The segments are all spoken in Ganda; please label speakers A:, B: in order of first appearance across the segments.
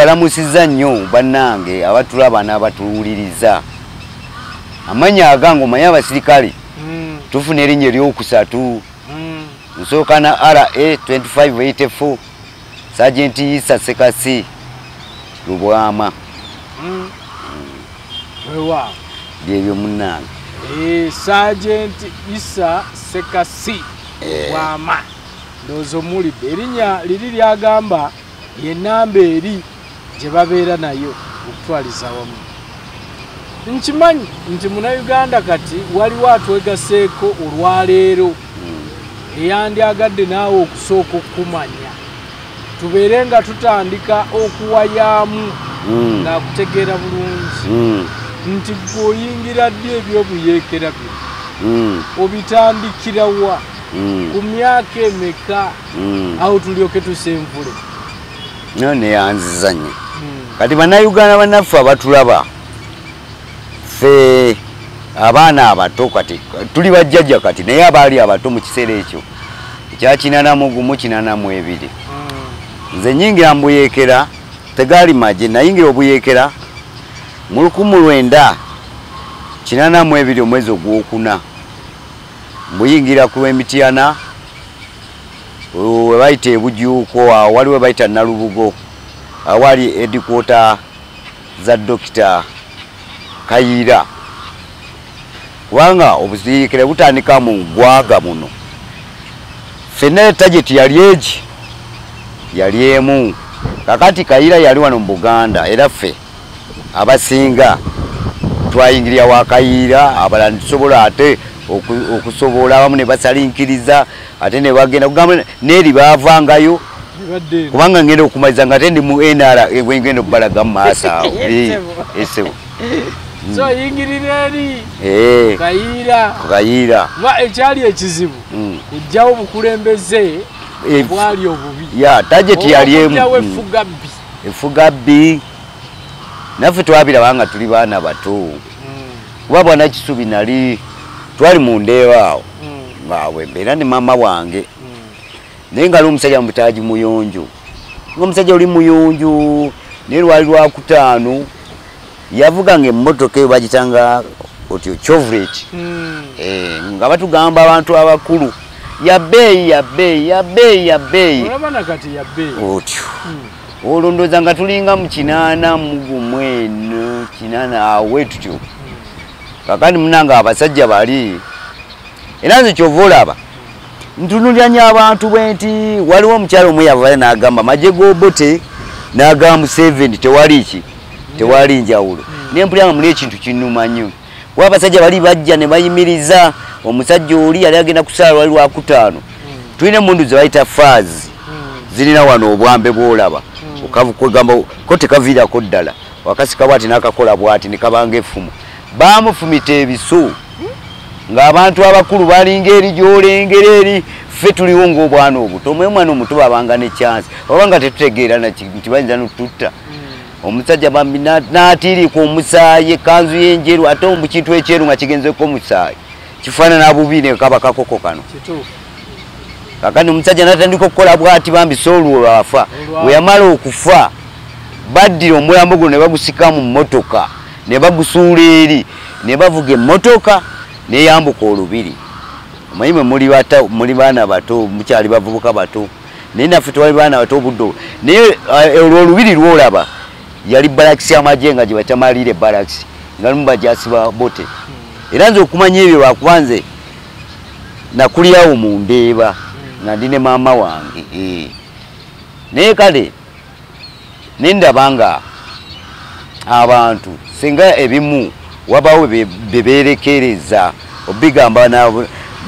A: Mbalamusizza nnyo bannange abatulaba n'abatuwuliriza. Amannya agange omanyi abasirikale tufuna erinnya eryokusatu. Nsooka na RA 2584 Sergeant Isa Ssekasi Lubwama.
B: Weewaawo.
A: Byebyo munnange.
B: Sergeant Isa Ssekasi Lubwama. Ndowooza omuwulidde erinnya liri lyagamba y'ennamba eri gye babeera nayo okutwaliza awamu. Nkimanyi nti munnayuganda kati waliwo atwegaseeko olwaleero eyandyagadde naawe okusooka okukumanya, tubeere nga tutandika okuwayaamu ng'akutegeera bulungi nti ggwe oyingira ddi ebyobuyeekera bino, obitandikira wa, ku myaka emeka, awo tulyoke tusenvule.
A: No neyanziza nnyo. Kati bannayuganda bannaffe abatulaba, ffe abaana abato kati tuli bajjajja kati, naye abaali abato mu kiseera ekyo ekya 81 82, nze nyingira mu buyeekera, tegaali magye, nayingira obuyeekera mu 1982 omwezi ogwokuna. Mbuyingira ku lw'Emityana we bayita Ebujuuko, awo waliwo we bayita Nalubugo, awali headquarter za Dokita Kayiira, kubanga obuyeekera butandika mu ggwanga muno. Ffenna target yali egi, yali emu. Kakati Kayiira yali wano mu Buganda, era ffe abasinga twayingirira wa Kayiira, abalala tusobola ate okusobola, abamu ne basalinkiriza ate ne bagenda kugamba n'eri baavangayo, kubanga ngenda okumaliza nga ate ndi mu NRA ngenda okubalaga mu maaso awo. Essebo.
B: So yingirira eri Kayiira.
A: Kayiira.
B: Ekyali ekizibu kujjawo obukulembeze bwali obubi.
A: Ya target yali emu.
B: Okujjawo effuga bbi.
A: Effuga bbi. Naffe twabiraba nga tuli baana bato. Kuba Bwana Kisubi nali twali mu Ndeeba awo nga mbeera ne maama wange, naye nga ali omusajja mutaaji muyonjo, ng'omusajja oli muyonjo, naye lwali lwakutaano yavuganga emmotoka eyo bagitanga otyo Chevrolet. Nga batugamba abantu abakulu ya bbeeyi ya bbeeyi ya bbeeyi ya bbeeyi.
B: Olaba na kati ya bbeeyi.
A: Otyo. Olwo ndowooza nga tulinga mu 81 8 awo tutyo. Kakati munange abasajja bali, era nze kyova olaba ntunuulira nnyo abantu bwe nti waliwo omukyala omu yavayo n'agamba magye g'Obote n'agamba Museveni tewali ki, tewali njawulo. Naye mpulira nga muli ekintu kinnuma nnyo, kuba abasajja bali bajja ne bayimiriza omusajja oli yali agenda kusaala lwali lwakutaano. Tulina emmundu ze bayita faazi, zirina wano obwambe bw'olaba, kwegamba ko tekaviirako ddala, wakasika bw'ati n'akakola bw'ati ne kabanga effumu. Baamufumita ebiso ng'abantu abakulu balinga eri gy'olengera eri, ffe tuliwo ng'obwana obuto. Omwe omwana omuto babanga ne chance, oba nga tetutegeera nti bayinza n'okututta. Omusajja bambi n'atiirika omusaayi, ekkanzu y'enjeru, ate mu kintu ekyeru nga kigenzeko omusaayi kifaanana bubi ne kaba kakoko kano. Kakati omusajja n'atandika okukola bw'ati bambi, so olwo lwafa. Bwe yamala okufa baddira omulambo guno ne bagusika mu mmotoka ne bagusuula eri, ne bavuga emmotoka neyambuka olubiri. Omanyi mwe muli baana bato, mukyali bavubuka bato, naye naffe twali baana bato obudde obwo. Naye olwo olubiri lw'olaba yali balakisi y'amagye nga gye batamalira ebalakisi, nga lumu bajaasi ba Bote. Era nze okumanya ebyo lwakuba nze nakulirawo mu Ndeeba nga ndi ne maama wange. Naye kale ne ndaba nga abantu singa ebimu wabaawo bye beerekereza obigamba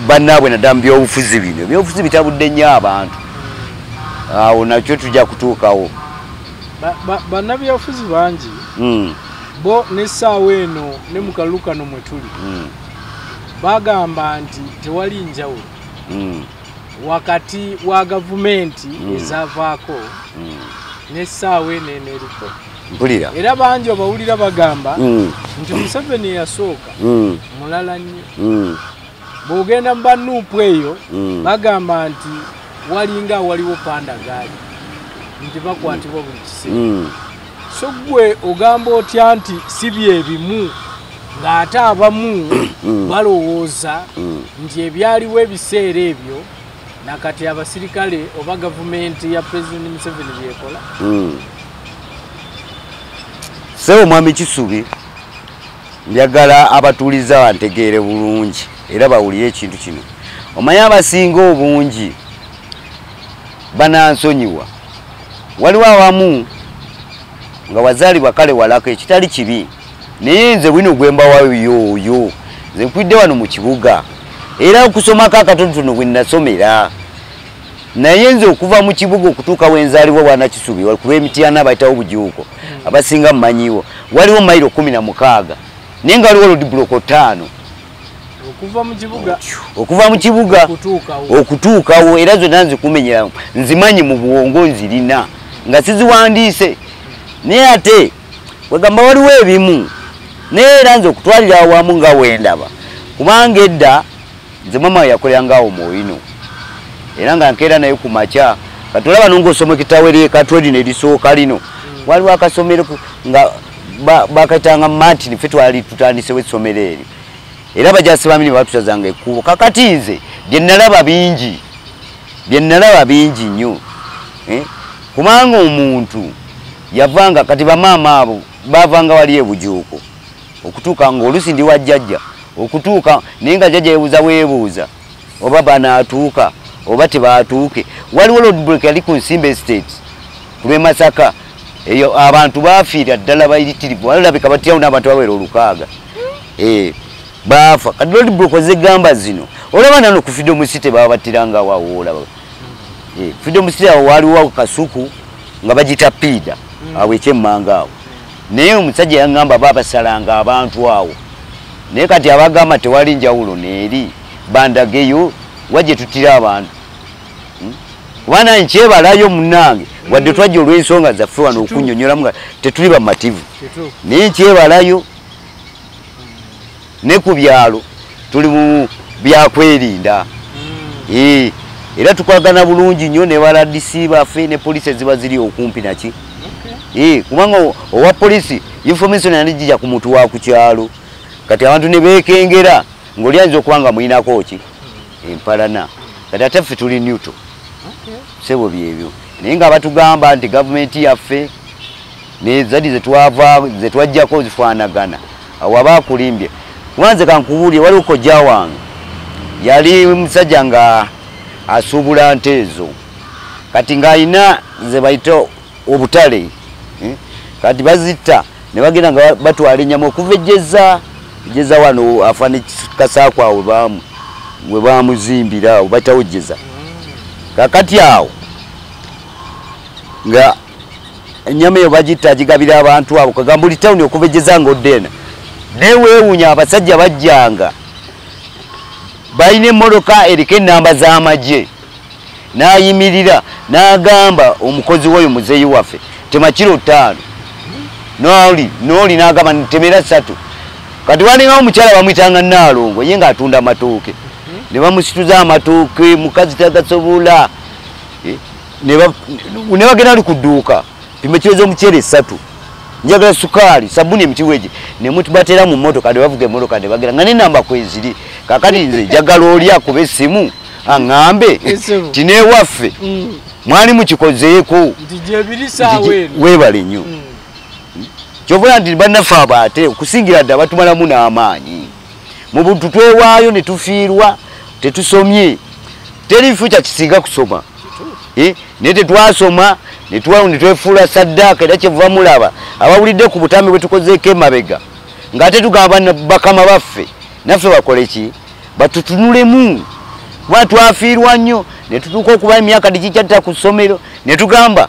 A: bannaabwe naddala mu byobufuzi bino. Ebyobufuzi bitabudde nnyo abantu, awo nakyo tujja kutuukawo.
B: Bannabyabufuzi bangi bo n'essaawa eno ne mu kalulu kano mwe tuli bagamba nti tewali njawulo wakati wa gavumenti ezaavaako n'essaawa eno eneriko.
A: Mpulira.
B: Era bangi obawulira bagamba nti Museveni eyasooka mulala nnyo. Bw'ogenda mu bannuupu eyo bagamba nti walinga waliwo pandagaali nti bakwatibwa buli kiseera. So gwe ogamba otya nti si byebimu ng'ate abamu balowooza nti ebyaliwo ebiseera ebyo nakati abasirikale oba gavumenti ya President Museveni byekola?
A: Ssebo Mwami Kisubi, njagala abatuuliza bantegeere bulungi era bawulire ekintu kino. Omanyi abasinga obungi banansonyiwa, waliwo awamu nga wazaalibwa kale walako ekitali kibi, naye nze bwino gwe mbawayo yooyo, nze nkwidde wano mu kibuga era okusomako akatonotono bwe nnasomera, naye nze okuva mu kibuga okutuuka wenzaalibwa Bwana Kisubi kuba Emityana bayitawo Bujuuko, abasinga mmanyiwo, waliwo mayiro 16 naye nga waliwo roadblock 5
B: okuva mu kibuga
A: okutuukawo, era zonna nzikumenyera nzimanyi mu bwongo nzirina nga siziwandiise, naye ate wegamba waliwo ebimu, naye era nze okutwalira awamu nga wendaba, kubanga edda nze mama yakoleranga awo Mwoyino era nga nkeera naye ku makya. Kati olaba nong'osoma ekitawere katwe lino erisooka lino, waliwo akasomero nga bakayitanga Martin, ffe twali tutandisewo essomero eryo era bajasi bamini batutazanga ekkubo. Kakati nze bye nalaba bingi, bye nalaba bingi nnyo, kubanga omuntu yavanga, kati bamaama abo bavanga wali e Bujuuko okutuuka ng'oluusi ndi wa jjajja okutuuka, naye nga jjajja yeebuuza weebuuza oba banaatuuka oba tebaatuuke. Waliwo roadblock yali ku Nsimbe Estate ku lw'e Masaka, eyo abantu baafiira ddala bayitirivu, walabika batyawo n'abantu bawera 6 baafa. Kati roadblock zegamba zino olaba nano ku Freedom City babatiranga wawo, olaba Freedom City awo waliwo kasuku nga bagita piida awo ekyemmanga awo, naye omusajja yaŋŋamba baabasalanga abantu awo, naye kati abagamba tewali njawulo neeri bandageyo wajje tutira abantu. Kubanga nkyebalayo munnange, wadde twajja olw'ensonga zaffe wano okunnyonnyolamu nga tetuli bamativu, naye nkyebalayo ne ku byalo tuli mu byakwerinda, era tukolagana bulungi nnyo ne ba RDC baffe ne poliisi eziba ziri okumpi naki, kubanga owa poliisi information yandigija ku muntu wa ku kyalo, kati abantu ne beekengera ng'oli ayinza okuba nga muyinako ki empalana, kati ate ffe tuli neutral. Ssebo byebyo, naye nga batugamba nti gavumenti yaffe nezadi zetwava zetwajjako zifaanagana, awo aba akulimbye. Kuba nze kankubuulire, waliwo kojja wange yali musajja nga asuubula nte ezo, kati ng'alina ze bayita obutale, kati bazitta ne bagenda nga batwala ennyama okuva ejjeza ejjeza wano afaana Kasaako awo we bamuzimbira awo bayitawo Jjeza. Kakati awo nga ennyama eyo bagitta agigabira abantu abo, kagamba buli tawuni okuva ejjeza ng'odda eno, naye weewuunya abasajja bajjanga balina emmotoka eriko ennamba z'amagye, n'ayimirira n'agamba omukozi w'oyo muzeeyi waffe tema kiro 5, n'oli n'agamba temera 3. Kati walingawo omukyala bamuyitanga Nnaalongo, ye ng'atunda amatooke, ne bamusituza amatooke, mukazi tagasobola, ne bagenda ali ku dduuka, pima kiro z'omuceere 3, njagala sukaali, sabuni emitiweegi, ne mutubatera mu mmotoka ne bavuga emmotoka ne bagenda nga n'ennamba kweziri. Kakati nze njagala oli akube essimu aŋŋambe nti n'ewaffe mwali mukikozeeko, weebale nnyo. Kyova nti bannaffe abo ate okusingira ddala batumalamu n'amaanyi, mu buntu twewaayo ne tufiirwa, tetusomye, teri future kisinga kusoma, naye tetwasoma ne twefuula saddaaka, era kyevuva mulaba abawulidde ku butambi bwe tukozeeko emabega ng'ate tugamba bakama baffe naffe bakole ki, batutunulemu, kuba twafiirwa nnyo ne tutuuka okuba emyaka dikikyatta ku ssomero ne tugamba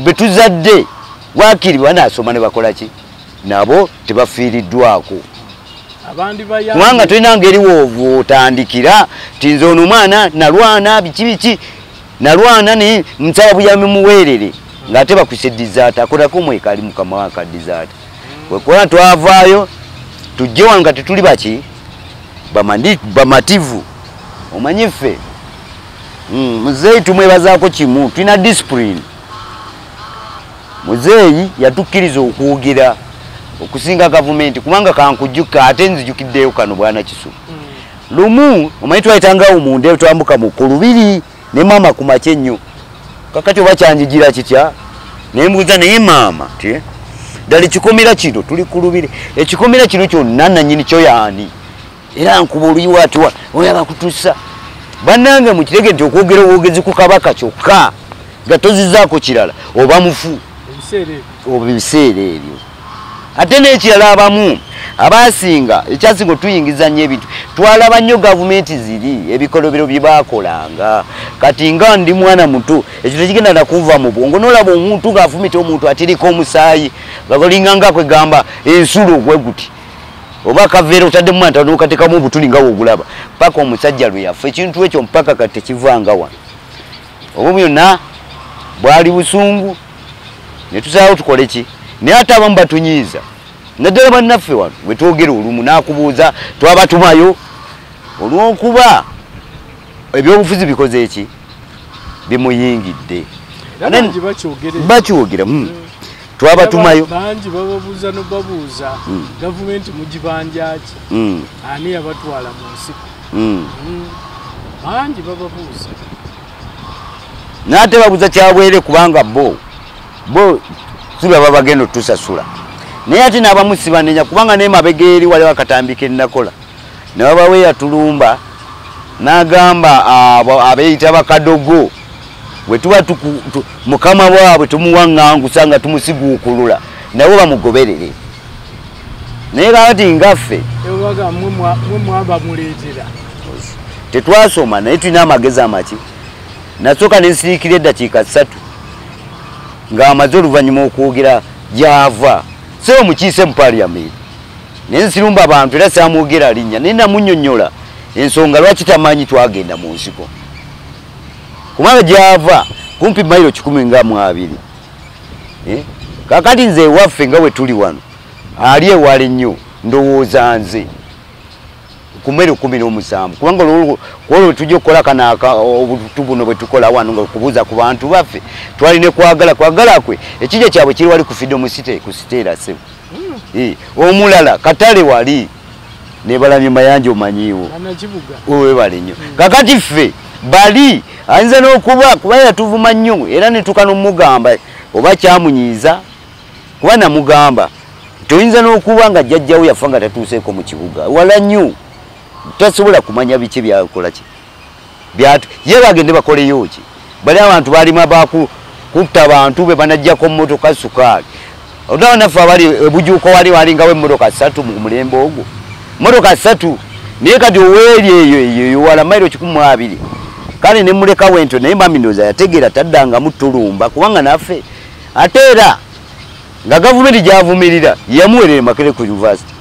A: be tuzadde waakiri banaasoma ne bakola ki, nabo tebafiiriddwako. Kubanga tolina ngeri wootandikira nti nze ono omwana nalwana biki biki, nalwana naye nsaba buyambi muweerere, ng'ate bakwise dizaata akolako mwekali mukama waka dizaata. Kwekuba twavaayo tujje wano nga tetuli baki bamativu. Omanyi ffe muzeeyi tumwebazaako kimu, tulina discipline. Muzeeyi yatukkiriza okwogera okusinga gavumenti, kubanga kankujjuka ate nzijukiddeyo kano bwana Kisubi. Lumu omanyi twayitangawo munda twambuka mu Kulubiri ne maama ku makya ennyo. Kakati oba kyanjigira kitya, ne mbuuza naye maama ti ddala ekikomera kino tuli Kulubiri, ekikomera kino kyonna nannyini kyo yaani? Era nkuba oluyiwa ati oyo abakutusa. Bannange mukirege nti okwogera obwogezi ku Kabaka kyokka nga tozizaako kirala oba mufu ebiseera ebyo. Ate n'ekirala abamu abasinga ekyasinga otuyingiza nnyo ebintu, twalaba nnyo gavumenti ziri ebikolobero bye baakolanga. Kati nga ndi mwana muto, ekyo tekigenda nakuva mu bwongo. N'olaba omuntu ng'afumita omuntu atiriko omusaayi, nga nga kwegamba ensulo gwe guti oba akaveera otaddemu manta n'okateekamu obutuli nga bw'ogulaba, paka omusajja lwe yafa. Ekintu ekyo mpaka kati tekivanga wano. Obwo byonna bwali busungu, ne tusalawo tukole ki? Naye ate abamu batunyiiza, naddala bannaffe wano bwe twogera olumu n'akubuuza twabatumayo, olw'okuba ebyobufuzi bikoze eki bimuyingidde. Bakyogera twabatumayo
B: bangi, bababuuza nobabuuza gavumenti mugibanja ki, ani yabatwala mu nsiko? Bangi bababuuza,
A: naate babuuza kyabwere, kubanga bo si baba bagenda otusasula. Naye ate n'abamu sibanenya, kubanga n'emabega eri waliwo akatambi ke nnakola, ne babawe yatulumba n'agamba abeeyita bakadogo, bwe tuba mukama waabwe tumuwaŋŋangusa nga tumusiguukulula, nabo bamugoberere. Naye kakati ngaffe tetwasoma, naye tulina amagezi amaki. Nasooka ne nsiriikira eddakiika 3 ng'amaze oluvannyuma okwogera gy'ava, sebo mukiise mu parliament. Naye nsirumba abantu era saamwogera linnya, naye namunnyonnyola ensonga lwaki tamanyi twagenda mu nsiko, kubanga gy'ava kumpi mayiro 120. Kakati nze ewaffe nga bwe tuli wano ali ewala ennyo, ndowooza nze ku mayiro 17, kubanga olwo tujja okukola kano obutu buno bwe tukola wano nga kubuuza ku bantu baffe, twalina kwagala kwagala kwe ekijja kyabwe kiri wali ku Freedom City ku Siteera sebo. Omulala katale wali nebalamye Mayanja omanyiiwo webale nnyo. Kakati ffe bali ayinza n'okuba kuba yatuvuma nnyo, era ne tuka n'omugamba oba kyamunyiiza, kuba namugamba toyinza n'okuba nga jjajjawo yafa nga tatuuseeko mu kibuga wala nnyo, tasobola kumanya biki byakola ki ye bagende bakoleyo ki. Bali abantu balimu abakutta abantu be banajjako mmotoka sukaali. Olaba naffe abali ebujuuko wali walingawo emmotoka 3 mu mulembe ogwo, mmotoka 3, naye kati oweeri eyo eyo wala mayiro 120. Kale ne mulekawo ento, naye mami ndowooza yategeera taddangamu tulumba, kubanga naffe ate era nga gavumenti gy'avumirira yamuwerera Makerere ku university.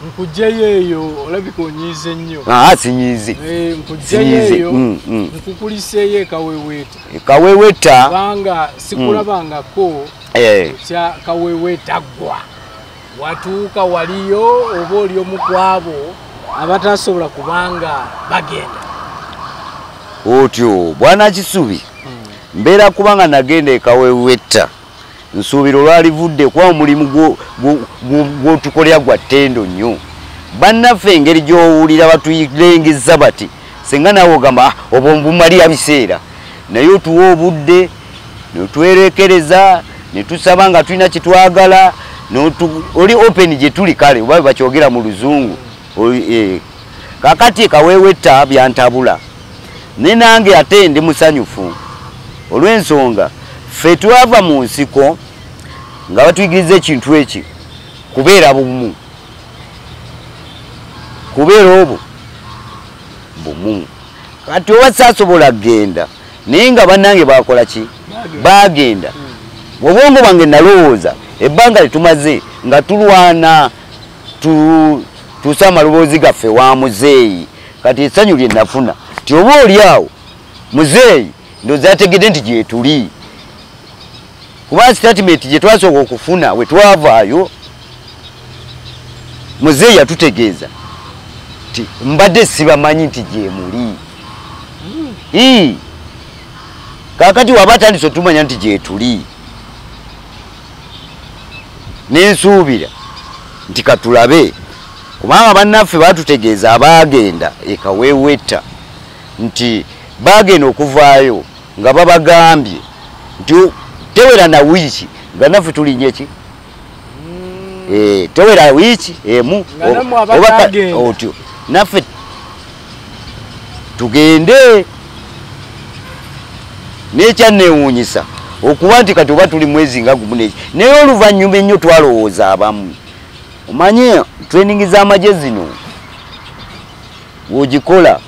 B: Nkugyeyo eyo olabika onyiize nnyo.
A: Sinyiize.
B: Nkugyeyo eyo nkukuliseeyo ekaweweeta.
A: Ekaweweeta
B: kubanga sikulabangako kya kaweweeta ggwa watuuka waliyo oba oli omu ku abo abatasobola kubanga bagenda
A: otyo. Bwana Kisubi, mbeera kubanga nagenda ekaweweeta, nsuubira olwalivudde kuba omulimu gw'otukolera gwa ttendo nnyo. Bannaffe engeri gy'owulira batuyilengeza bati, singa naawe ogamba obwo mbumalira biseera, naye otuwa obudde ne twerekereza ne tusaba nga tulina kye twagala, oli open gye tuli, kale oba bakyogera mu luzungu. Kakati kaweeweta byantabula, naye nange ate ndi musanyufu olw'ensonga ffe twava mu nsiko nga batuyigiriza ekintu eki kubeera bumu, kubeera obwo bumu. Kati oba saasobola kugenda, naye nga bannange bakola ki? Bagenda. Obwongo bwange nalowooza ebbanga lyetumaze nga tulwana tuuse amaloboozi gaffe wa muzeeyi. Kati essanyu lye nafuna ti oba oli awo muzeeyi ndowooza yategedde nti gyetuli, kuba sitatimenti gye twasooka okufuna we twavaayo muzeeyi yatutegeeza nti mbadde sibamanyi nti gyemuli. Kaakati waba atandise otumanya nti gyetuli, nensuubira nti katulabe, kubanga bannaffe batutegeeza abaagenda ekaweeweta nti bagenda okuvaayo nga babagambye nti tewera na wiiki nga naffe tulinye ki tewera wiiki emu otyo naffe tugende. Nekyanneewuunyisa okuba nti kati oba tuli mwezi nga gumu neki, naye oluvannyuma ennyo twalowooza abamu. Omanye training z'amagye zino w'ogikola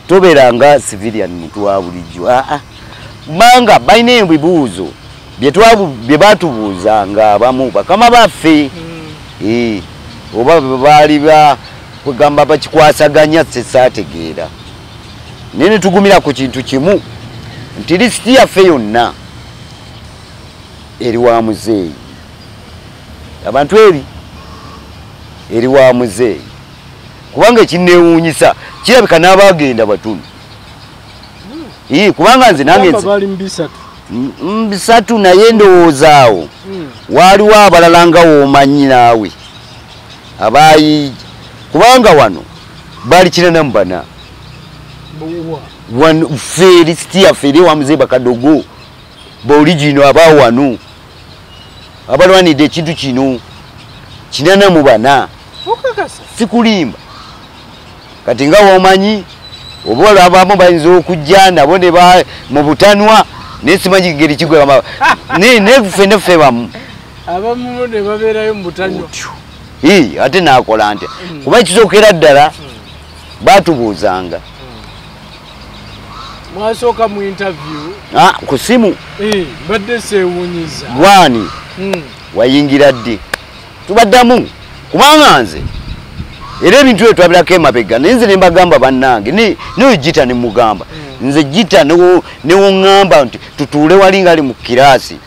A: tobeera nga civilian muntu wa bulijjo, kubanga balina ebibuuzo bye batubuuzanga abamu bakama baffe, oba baali kugamba bakikwasaganya sesaategeera. Naye ne tugumira ku kintu kimu nti lisiti yaffe yonna eri wa muzeeyi, abantu eri wa muzeeyi, kubanga ekinneewuunyisa kirabika n'abagenda batono. Kubanga nze nange bisatu, naye ndowooza awo waliwo abalala nga w'omanyi naawe abayi, kubanga wano baali 84 wano ffe lisiti yaffe eri wa muzeeyi Bakadogo baoligino aba wano abalwanidde ekintu kino 84, sikulimba. Kati nga w'omanyi oba abamu bayinza okujja nabo ne mu butanwa, naye simanyi ngeri kigwe neffe neffe bamu
B: abamu ne babeerayo mu butanwa
A: ate naakola ntya, kuba ekisookera ddala baatubuuzanga.
B: Mwasooka mu interview
A: ku simu
B: mbadde seewuunyiza
A: gwani wayingira ddi, tubaddamu kubanga nze era ebintu ebyo twabirako emabega, naye nze ne mbagamba bannange neyo Gita ne mugamba nze Gita ne woŋŋamba nti tutuule wali nga ali mu kiraasi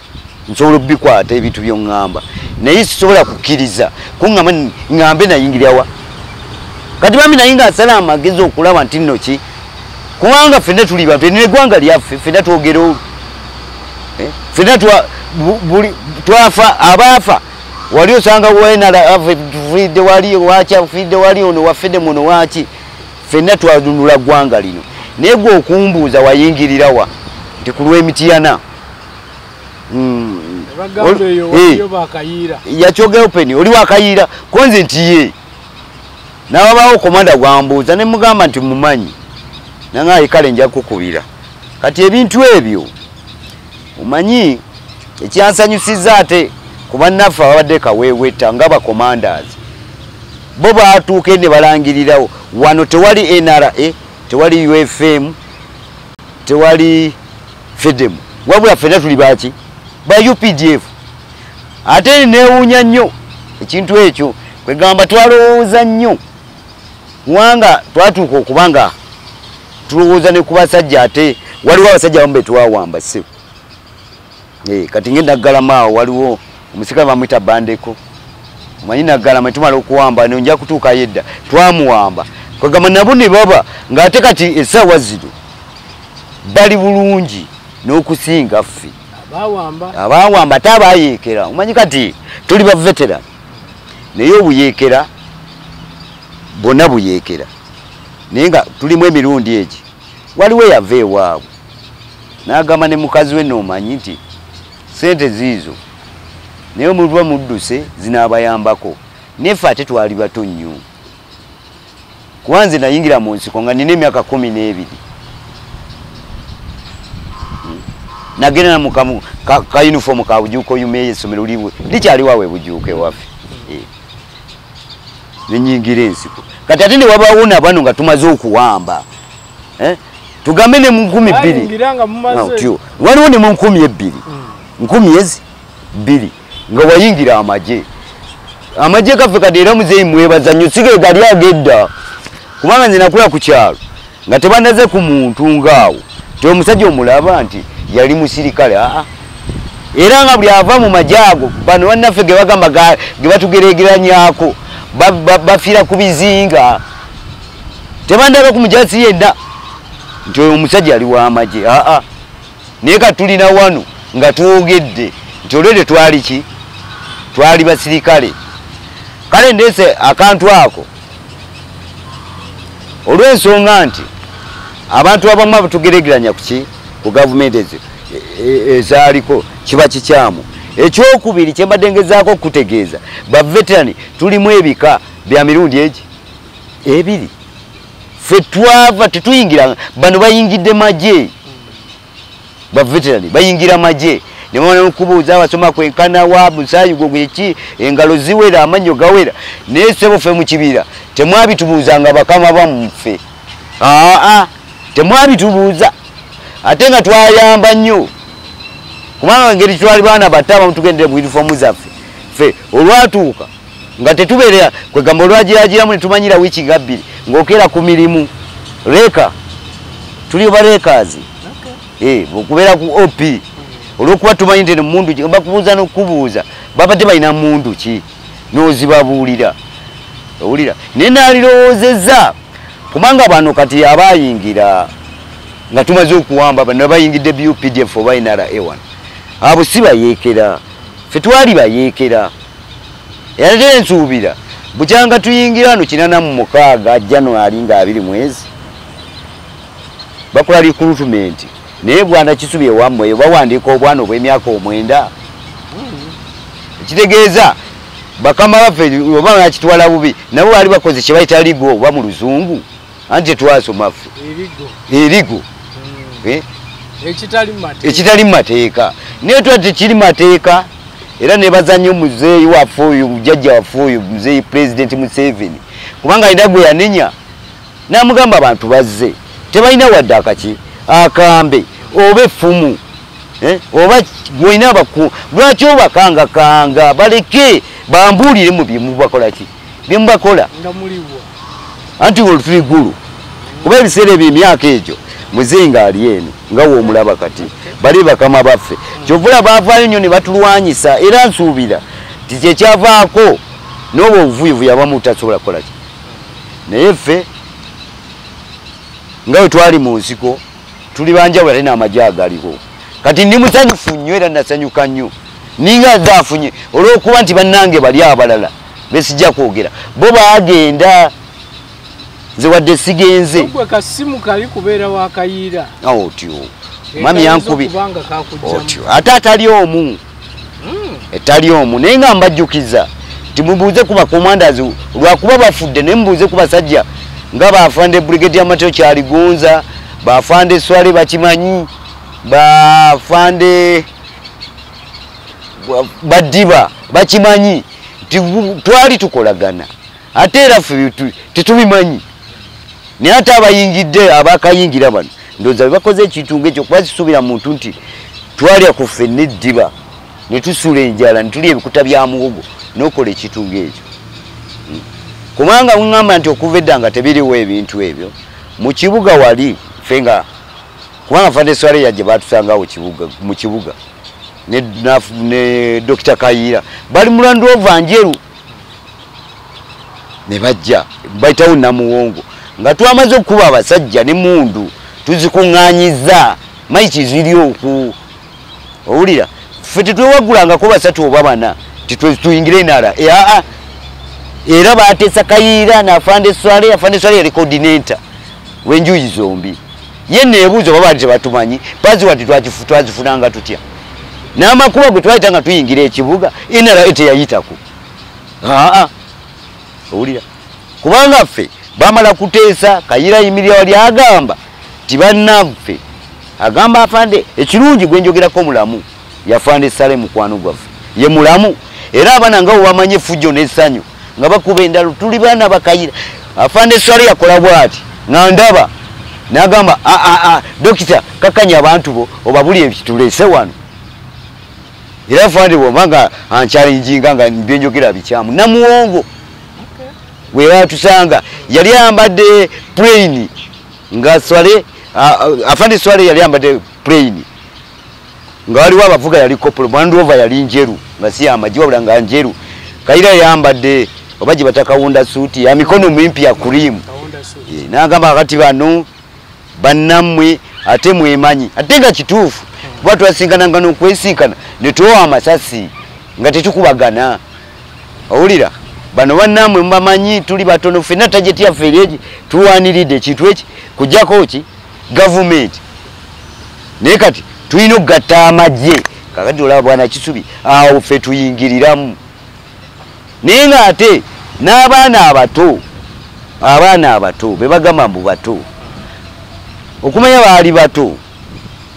A: nsobola obikwata ebintu by'oŋŋamba, naye sisobola kukkiriza kuŋŋamba ŋŋambe nayingirawa. Kati bambi naye ng'asala amagezi okulaba nti nno ki, kubanga ffenna tuli bantu, n'eggwanga lyaffe ffenna twogera olwo, ffenna twafa abaafa wali osanga wenafidde wali waki afidde wali ono wafidde muno waki, ffenna twadunula ggwanga lino. Naye gwe okumbuuza wayingirirawa nti ku lw'Emityana yakyogera open oli wakayiira konze nti ye n'ababaawo komanda gwambuuza ne mugamba nti mumanyi nangaye kale nja kukubira. Kati ebintu ebyo omanyi ekyansanyusiza ate ku bannaffe ababadde kaweeweta nga bakomandas bo baatuuka ne balangirirawo wano tewali NRA, tewali UFM, tewali FEDEM, wabula ffenna tuli baki ba UPDF. Ate neewuunya nnyo ekintu ekyo, kwegamba twalowooza nnyo kubanga twatuuka okubanga tulowooza ne ku basajja, ate waliwo abasajja abamu be twawamba ssebo. Kati ngenda Naggalama awo waliwo omusirikale bamuyita Bandeko, omanyi Naggalama tumala okuwamba nja kutuukayo edda, twamuwamba kwegamba nabo ne baba ng'ate kati essaawa zino bali bulungi n'okusinga ffe abawamba ate abayeekera. Omanyi kati tuli ba veteran, naye obuyeekera bwonna buyeekera, naye nga tulimu emirundi egi. Waliwo eyava ewaabwe n'agamba ne mukazi we n'omanyi nti sente ziizo naye omuva mudduse zinaabayambako, neffe ate twali bato nnyo, kuba nze nayingira mu nsiko nga nina emyaka 12, nagenda mu ka uniform ka Bujuuko yumeyo essomero likyali waabwe Bujuuko ewaffe, nenyingira ensiko. Kati ate ne wabaawo na bano nga tumaze okuwamba, tugambe ne mu 2000 waliwo ne mu 2000 2000 nga wayingira amagye. Amagye gaffe kati era muzeeyi mwebaza nnyo, sige gali agedda, kubanga nze nakula ku kyalo nga tebanaze ku muntu ngaawo ti omusajja omulaba nti yali musirikale. Era nga buli ava mu magye ago bano bannaffe ge bagamba ge batugeregeranyako bafiira ku bizinga, tebandaba ku mujasi yenna nti oyo omusajja ali w'amagye. Naye ka tulina wano nga twogedde nti olwedde twali ki? Twali basirikale. Kale ndeese akantu ako olw'ensonga nti abantu abamu abatugeregeranya ku ki? Ku gavumenti ezo ezaaliko kiba kikyamu. Ekyokubiri kye mbadde ngezaako okutegeeza, ba veteran tulimu ebika bya mirundi egi ebiri. Ffe twava tetuyingira, bano bayingidde magye. Ba veteran bayingira magye ne bamala okubuuza abasoma kwenkana wa musaayi gwo gweki, engalo ziwera, amannyo gawera. Naye ssebo ffe mu kibira temwabitubuuzanga bakama bammuffe. Aa, temwabitubuuza. Ate nga twayamba nnyo, kubanga engeri twali baana bato abamu tugendere mu yunifoomu zaffe. Ffe olwatuuka nga tetubeerera kwegamba olwagiragiramu ne tumanyira wiiki nga 2 ng'okeera ku mirimu reka tuli barekaazi okubeera ku OP olw'okuba tumanyi nti emundu ki bakubuuza n'okukubuuza babadde balina mundu ki n'ozibabuulira owulira. Naye naalirowoozezza kubanga bano kati abayingira nga tumaze okuwamba bano bayingidde UPDF oba NRA wano, abo si bayeekera, ffe twali bayeekera. Era tensuubira bukyanga tuyingira wano 86 January nga 2 mwezi bakola recruitment. Naye bwana Kisubi ewammwe bawandiika obwana obw'emyaka 9. Ekitegeeza bakama baffe oba bakitwala bubi, nabo baali bakoze kye bayita ligo oba mu luzungu, anti tetwasoma ffe erigo ekitali mu mateeka. Naye twali tekiri mateeka. Era nebaza nnyo muzeeyi waffe oyo, jjajja waffe oyo muzeeyi Pulezidenti Museveni, kubanga alina gwe yanenya n'amugamba abantu bazze tebalina wadde akaki akambe oba effumu oba gwolina abaku lwaki obakangakanga, baleke bambuulire mu bye mubakola ki bye mubakola. Anti olwo tuli ggulu, kuba ebiseera ebyo emyaka egyo muzeeyi ng'ali eno nga w'omulaba kati bali bakama baffe. Kyovula baavaayo nnyo ne batulwanyisa, era nsuubira nti kyekyavaako n'obwo obuvuyivuyi abamu tasobola kukola ki. Naye ffe nga bwe twali mu nsiko tuli banjawulo ate n'amagye agaliwo. Kati ndi musanyufu nnyo era nasanyuka nnyo ninga nze afunye olw'okuba nti bannange bali abalala besijja kwogera bo baagenda, nze wadde sigenze.
B: Gwe kasimu kali kubeera wa Kayiira.
A: Otyo mami yankubi otyo ate atali omu etali omu. Naye nga mbajjukiza nti mubuuze ku bakomandazi lwakuba bafudde, naye mubuuze ku basajja nga baafande Brigadier Mateo Kyaligonza, baafande Swale bakimanyi, baafande Badiba bakimanyi nti twali tukolagana. Ate era ffe tetubimanyi. Naye ate abayingidde abakayingira bano ndowooza bakoze ekintu ng'ekyo kuba kisuubira muntu nti twalya ku ffenna eddiba ne tusula enjala ne tulya ebikuta bya muwogo n'okola ekintu ng'ekyo. Kubanga ŋŋamba nti okuva edda nga tebiriwo ebintu ebyo mu kibuga wali ffe nga kubanga Fande Swale yajja baatusangawo mu kibuga ne Dr. Kayiira bali mu Land Rover njeru ne bajja bayitawo Namuwongo nga twamaze okukuba abasajja ne mundu tuzikuŋŋaanyizza maiki ziri oku owulira. Ffe tetwewagulangako 3 oba 4 tituyingire NRA. Era bateesa Kayiira n'Afande Swale, Afande Swale yali coordinator w'enjuyi zombi. Ye neebuuza oba baali tebatumanyi, paziwati twazifunanga tutya. N'amakubo gwe twayita nga tuyingira ekibuga NRA teyayitako. Owulira, kubanga ffe bamala kuteesa Kayiira ayimirira wali agamba nti bannaffe, agamba Afande ekirungi gwe njogerako mulamu yafande Sale mukwano gwaffe ye mulamu, era abaana nga bwe bamanyi effujjo n'essanyu nga bakuba endalo tuli baana Bakayira. Afande Swale yakola bw'ati nga ndaba n'agamba dokita kakanya abantu bo obabulire tulese wano. Era afande bw'oba nga ankyalinjinga nga byenjogera bikyamu Namuwongo we batusanga yali ayambadde plain nga Swale Afande Swale yali ayambadde plain nga waliwo abavuga yali kopolo Land Rover yali njeru nga si amagye wabula nga njeru. Kayiira yambadde oba gye batakawunda suuti ya mikono mimpi ya kurimu. N'agamba kati bano bannammwe ate mwemanyi, ate nga kituufu. Kuba twasinkananga n'okwesinkana ne tuwa amasasi nga tetukubagana. Owulira bano bannammwe mubamanyi, tuli batono ffenna, target yaffe eri egi, tulwaniridde ekintu eki kujjako ki gavumenti. Naye kati tulina okugatta amagye. Kakati olaba Bwana Kisubi awo ffe tuyingiriramu, naye ng'ate n'abaana abato, abaana abato be bagamba mbu bato, okumanya baali bato.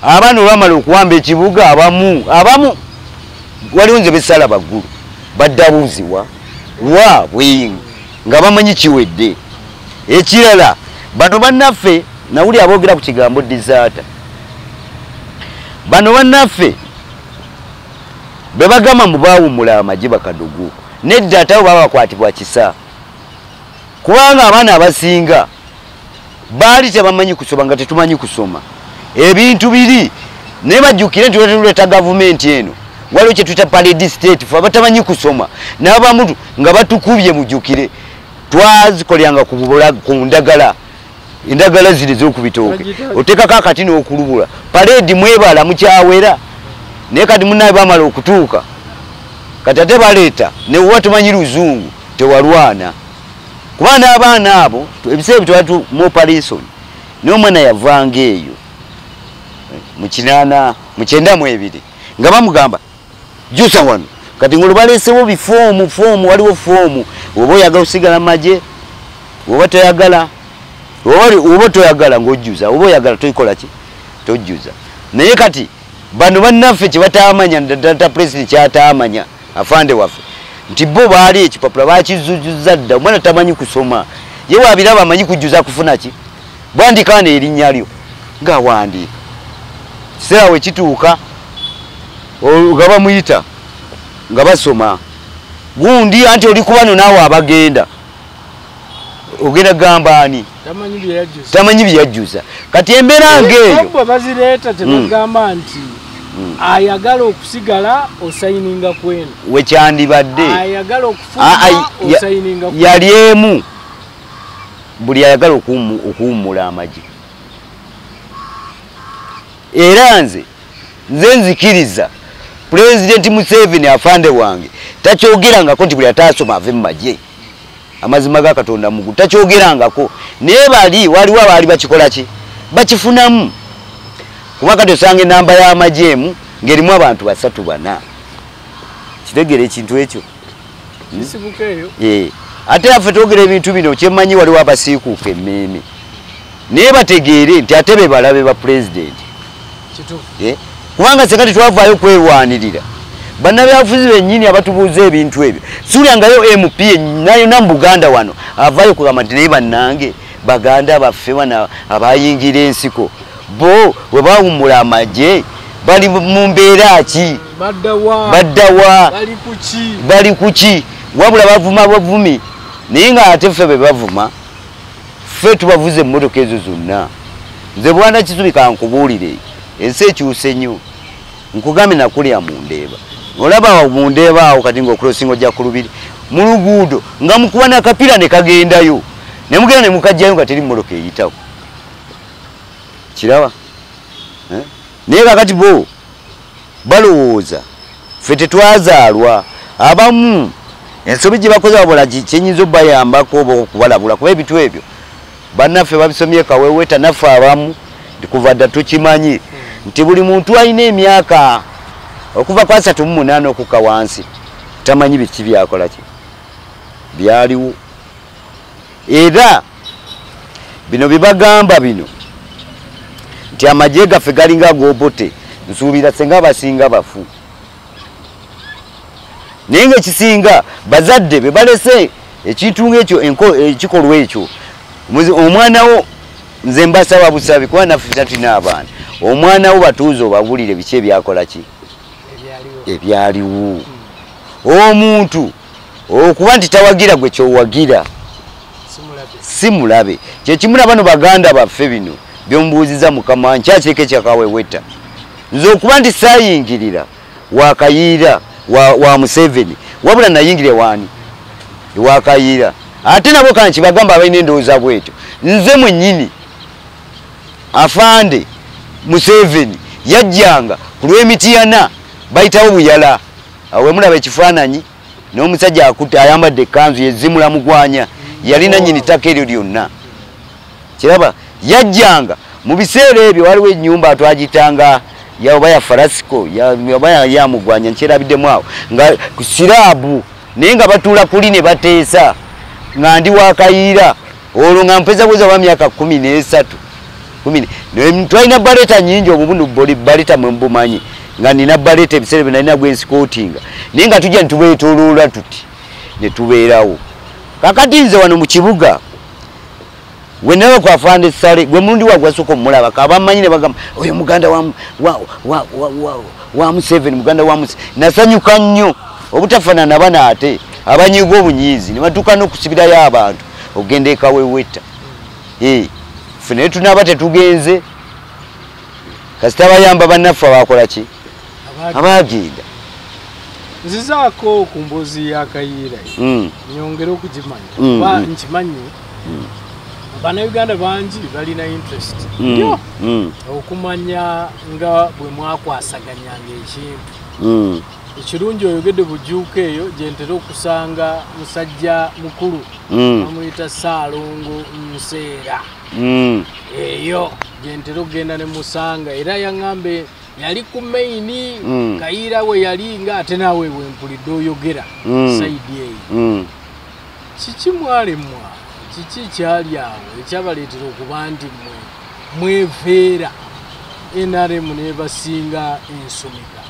A: Abaana olwamala okuwamba ekibuga, abamu waliwo nze besala baggulu baddabuuzibwa wa bwe nga bamanyi kiwedde. Ekirala bano bannaffe nawuli aboogera ku kigambo disaata, bano bannaffe be bagamba mbu baawummula amagye bakadugu, nedda, ate abo baba bakwatibwa kisa, kubanga abaana abasinga baali tebamanyi kusoma, nga tetumanyi kusoma ebintu biri. Naye bajjukire nti tuleeta gavumenti eno, waliwo kye tuyita parade state, fe abatamanyi kusoma n'abamu nga batukubye. Mujjukire twazikolyanga ku ndagala, endagala ziri ez'okubitooke, oteekako akati n'okulubula parade, mwebala mukyawera. Naye kati munnaye bamala okutuuka kati ate baleeta newuba tumanyi luzungu, tewalwana, kuba n'abaana abo ebiseera bitwali mu operation. Naye omwana yavanga eyo mu 82 nga bamugamba jusa wano. Kati ngolo baleesewo bifoomu, foomu, waliwo foomu oba oyagala osigala magye oba toyagala, oba toyagala ng'ojjuza, oba oyagala toyikola ki, tojjuza. Naye kati bano bannaffe kye bataamanya, ddala pulezidenti kyataamanya afande waffe, nti bo baali ekipapula bakizujuza dda. Omwana tamanyi kusoma, ye wabiraba amanyi kujjuza kufuna ki, bwandikaana erinnya lyo ng'awandiika. Kiseera we kituuka nga bamuyita nga basoma gundi, anti oli kubano naawe abagenda ogenda gamba ani tamanyi byeyajjuza. Kati embeera ng'eyo
B: bwe bazireeta tebagamba nti ayagala okusigala osayininga kweno,
A: wekyandibadde
B: ayagala okufuluma osayininga.
A: Yali emu, buli ayagala okuwummula amagye. Era nze nzikiriza Pulezidenti Museveni afande wange takyogerangako nti buli ataasoma ave mu magye. Amazima ga Katonda mugu takyogerangako, naye bali waliwo abaali bakikola ki, bakifunamu. Kuba kati osanga enamba y'amagye emu ng'erimu abantu 3 4. Kitegeera ekintu ekyo
B: kisibuka eyo.
A: Ate affe twogera ebintu bino, kyemmanyi waliwo abasiikuuka emmeeme, naye bategeere nti ate be balabe ba pulezidenti. Kubanga senga tetwavaayo kwerwanirira, bannabyabufuzi bennyini abatubuuza ebintu ebyo, suulyangayo MP nayona mu Buganda wano avaayo kugamba nti naye bannange baganda baffe bano abayingira ensiko bo bwe bawummula amagye bali mu mbeera ki, baddawa, bali ku ki? Wabula bavuma bavumi, naye nga ate ffe be bavuma, ffe tubavuze emmotoka ezo zonna. Nze Bwana Kisubi kankubuulire, ensi ekyuse nnyo. Nkugambye nakulya mu Ndeeba, olaba awo mu Ndeeba awo kati ng'okulosinga ojja ku Lubiri mu luguudo nga mukuba n'akapiira ne kagendayo, ne mugenda ne mukajjayo nga teri mmotoka eyitawo. Kiraba? Naye kakati bo balowooza ffe tetwazaalwa. Abamu ensobi gye bakoze babola kyenyinza obbayambako oba okubalabula, kuba ebintu ebyo bannaffe babisomye kaweweta, naffe abamu kuva dda tukimanyi nti buli muntu alina emyaka okuva ku 38 okukka wansi tamanyi biki byakola ki byaliwo. Era bino bye bagamba bino nti amagye gaffe galinga ag'Obote, nsuubira senga abasinga bafu, naye ngaekisinga bazadde be balese ekintu ng'ekyo, ekikolwa ekyo. Omwana wo nze mbasaba busabi, kuba naffe tulina abaana, omwana wo batuuze obabulire biki ebyakola ki ebyaliwo. Omuntu okuba nti tawagira gwe kyowagira si mulabe, kyekimula bano baganda baffe bino byomubuuziza Mukama nkyakireka ekyakaweweta. Nze okuba nti saayingirira wakayiira wa Museveni, wabula nayingire waani ewakayiira. Ate nabo kanki bagamba abalina endowooza bwetyo, nze mwennyini afande Museveni yajjanga Ku lw'emitiyana bayitawo Buyala. Awo mulaba ekifaananyi n'omusajja akutte ayambadde ekkanzu yezimula mugwanya, yalina nnyini ttaka eryo lyonna. Kiraba yajjanga mu biseera ebyo waliwo ennyumba twagitanga oba ya Farasiko oba ya Mugwanya, nkyerabiddemu awo nga siraabu, naye nga batuula kuli ne bateesa nga ndi wa Kayiira. Olwo nga mpeza bweza wa myaka 13. Twalina baleta nnyingi, obubundu baleta mwe mbumanyi, nga nina baleta ebiseera bye nalina gwe nsikootinga, naye nga tujja ne tubeetooloola tuti ne tubeerawo. Kakati nze wano mu kibuga we nawe kwa Afande Sale gwe mulundi wa gwasooka omulaba, kabamanyi ne bagamba oyo muganda wa Museveni, muganda wa Museveni. Nasanyuka nnyo obutafaanana bano ate abanyiga obunyiizi ne batuuka n'okusibirayo abantu ogenda ekaweweta. Ffe naye tunaaba tetugenze, kasita bayamba bannaffe abakola ki? Abagenda.
B: Nzizaako ku mboozi ya Kayiira nyongere okugimanya, kuba nkimanyi Bannayuganda bangi balina interest nnyo okumanya nga bwe mwakwasaganyanga ekintu. Ekirungi oyogedde Bujuuka eyo gye ntera okusanga musajja mukulu bamuyita Ssaalongo Nseera. Eyo gye ntera okugenda ne musanga, era yaŋŋambe yali ku main Kayiira we yali nga ate naawe we mpulidde oyogera sayidi eyo. Kiki mwalemwa? Kiki kyali awo ekyabaleetera okuba nti mmwe mweveera NRM n'ebasinga ensumika?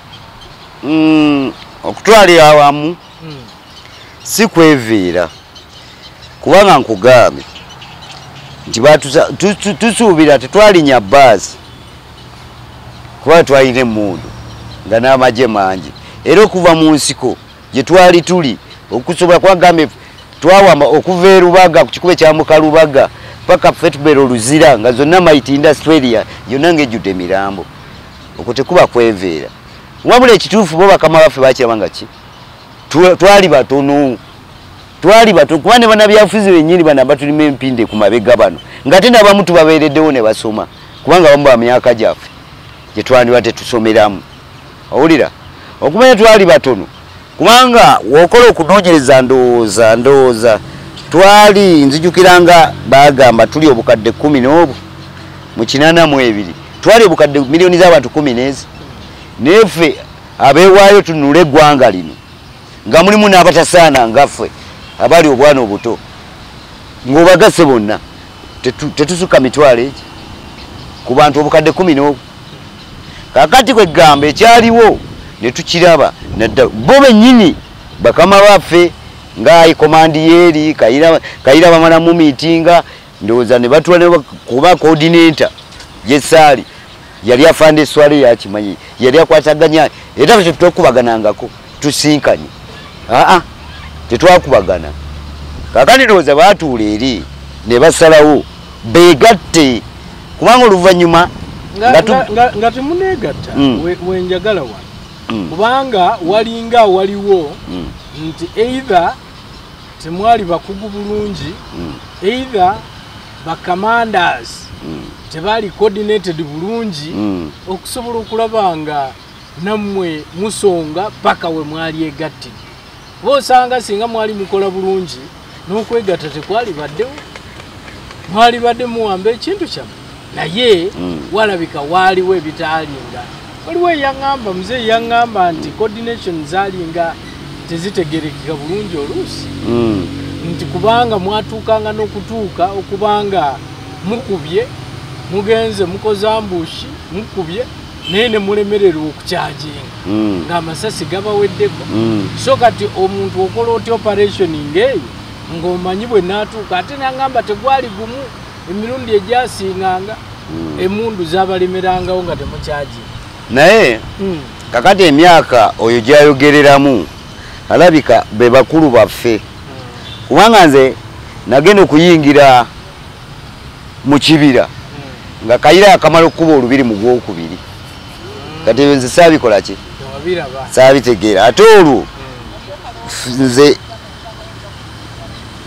A: Okutwalira awamu si kweveera, kubanga nkugambye nti tusuubira tetwalinya bbaasi kuba twalina emmundu nga n'amagye mangi, era okuva mu nsiko gye twali tuli okusobola kwagambye twawamba okuva e Rubaga ku kikubo ekya Mukalubaga paka Fetbero Luzira nga zonna Might Industrial yonna ng'ejjudde emirambo. Okwo tekuba kweveera. Wabula ekituufu bo bakama baffe bakiraba nga ki twali batono, twali batono kuba ne bannabyabufuzi bennyini bano abatulima empinde ku mabega bano ng'ate n'abamu tubabeereddewo ne basoma, kubanga abamu ba myaka gyaffe gye twandiba tetusomeramu. Owulira okumanya twali batono, kubanga w'okola okunoonyereza ndowooza twali nzijukiranga bagamba tuli obukadde 10 mu 82, twali obukadde miliyoni z'abantu 10 neffe abeewaayo tunule eggwanga lino nga mulimu n'abatasaana ngaffe abali obwana obuto ng'obagasse bonna tetusukka mitwalo egi ku bantu obukadde 10. Kakati kwegamba ekyaliwo ne tukiraba bo bennyini bakama baffe nga komandi yeri Kayiira bamala mu miitinga ndowooza ne batula kuba coordinator gyesaali yali Afande Swale yakimanyi, yali akwataganya era ffe tetwakubaganangako tusinkanye, tetwakubagana. Kakati ndowooza baatuula eri ne basalawo beegatte, kubanga oluvannyuma
B: nga temuneegatta wenjagala wano, kubanga walinga waliwo nti either temwali bakugu bulungi, either bacommanders tebali coordinated bulungi okusobola okulaba nga nammwe musonga paka we mwali egattidde. Oba osanga singa mwali mukola bulungi n'okwegatta tekwali baddewo, mwali badde muwamba ekintu kyammwe, naye walabika waaliwo ebitaalinga. Waliwo eyaŋŋamba, muzeeyi yaŋŋamba nti coordination zaalinga tezitegerekeka bulungi oluusi, nti kubanga mwatuukanga n'okutuuka okubanga mukubye mugenze mukoze ambush mukubye naye ne mulemererwa okukyajinga ng'amasasi gabaweddeko. So kati omuntu okola otya operation ng'eyo ng'omanyi bwe naatuuka? Ate naŋŋamba tegwali gumu, emirundi egyasinganga emundu zabalemerangawo nga temukyajinga.
A: Naye kakati emyaka oyo gyayogereramu alabika be bakulu baffe, kubanga nze nagenda okuyingira mu kibira nga Kayiira akamala okukuba olubiri mu gwokubiri. Kati ebyo nze saabikola ki, saabitegeera. Ate olwo nze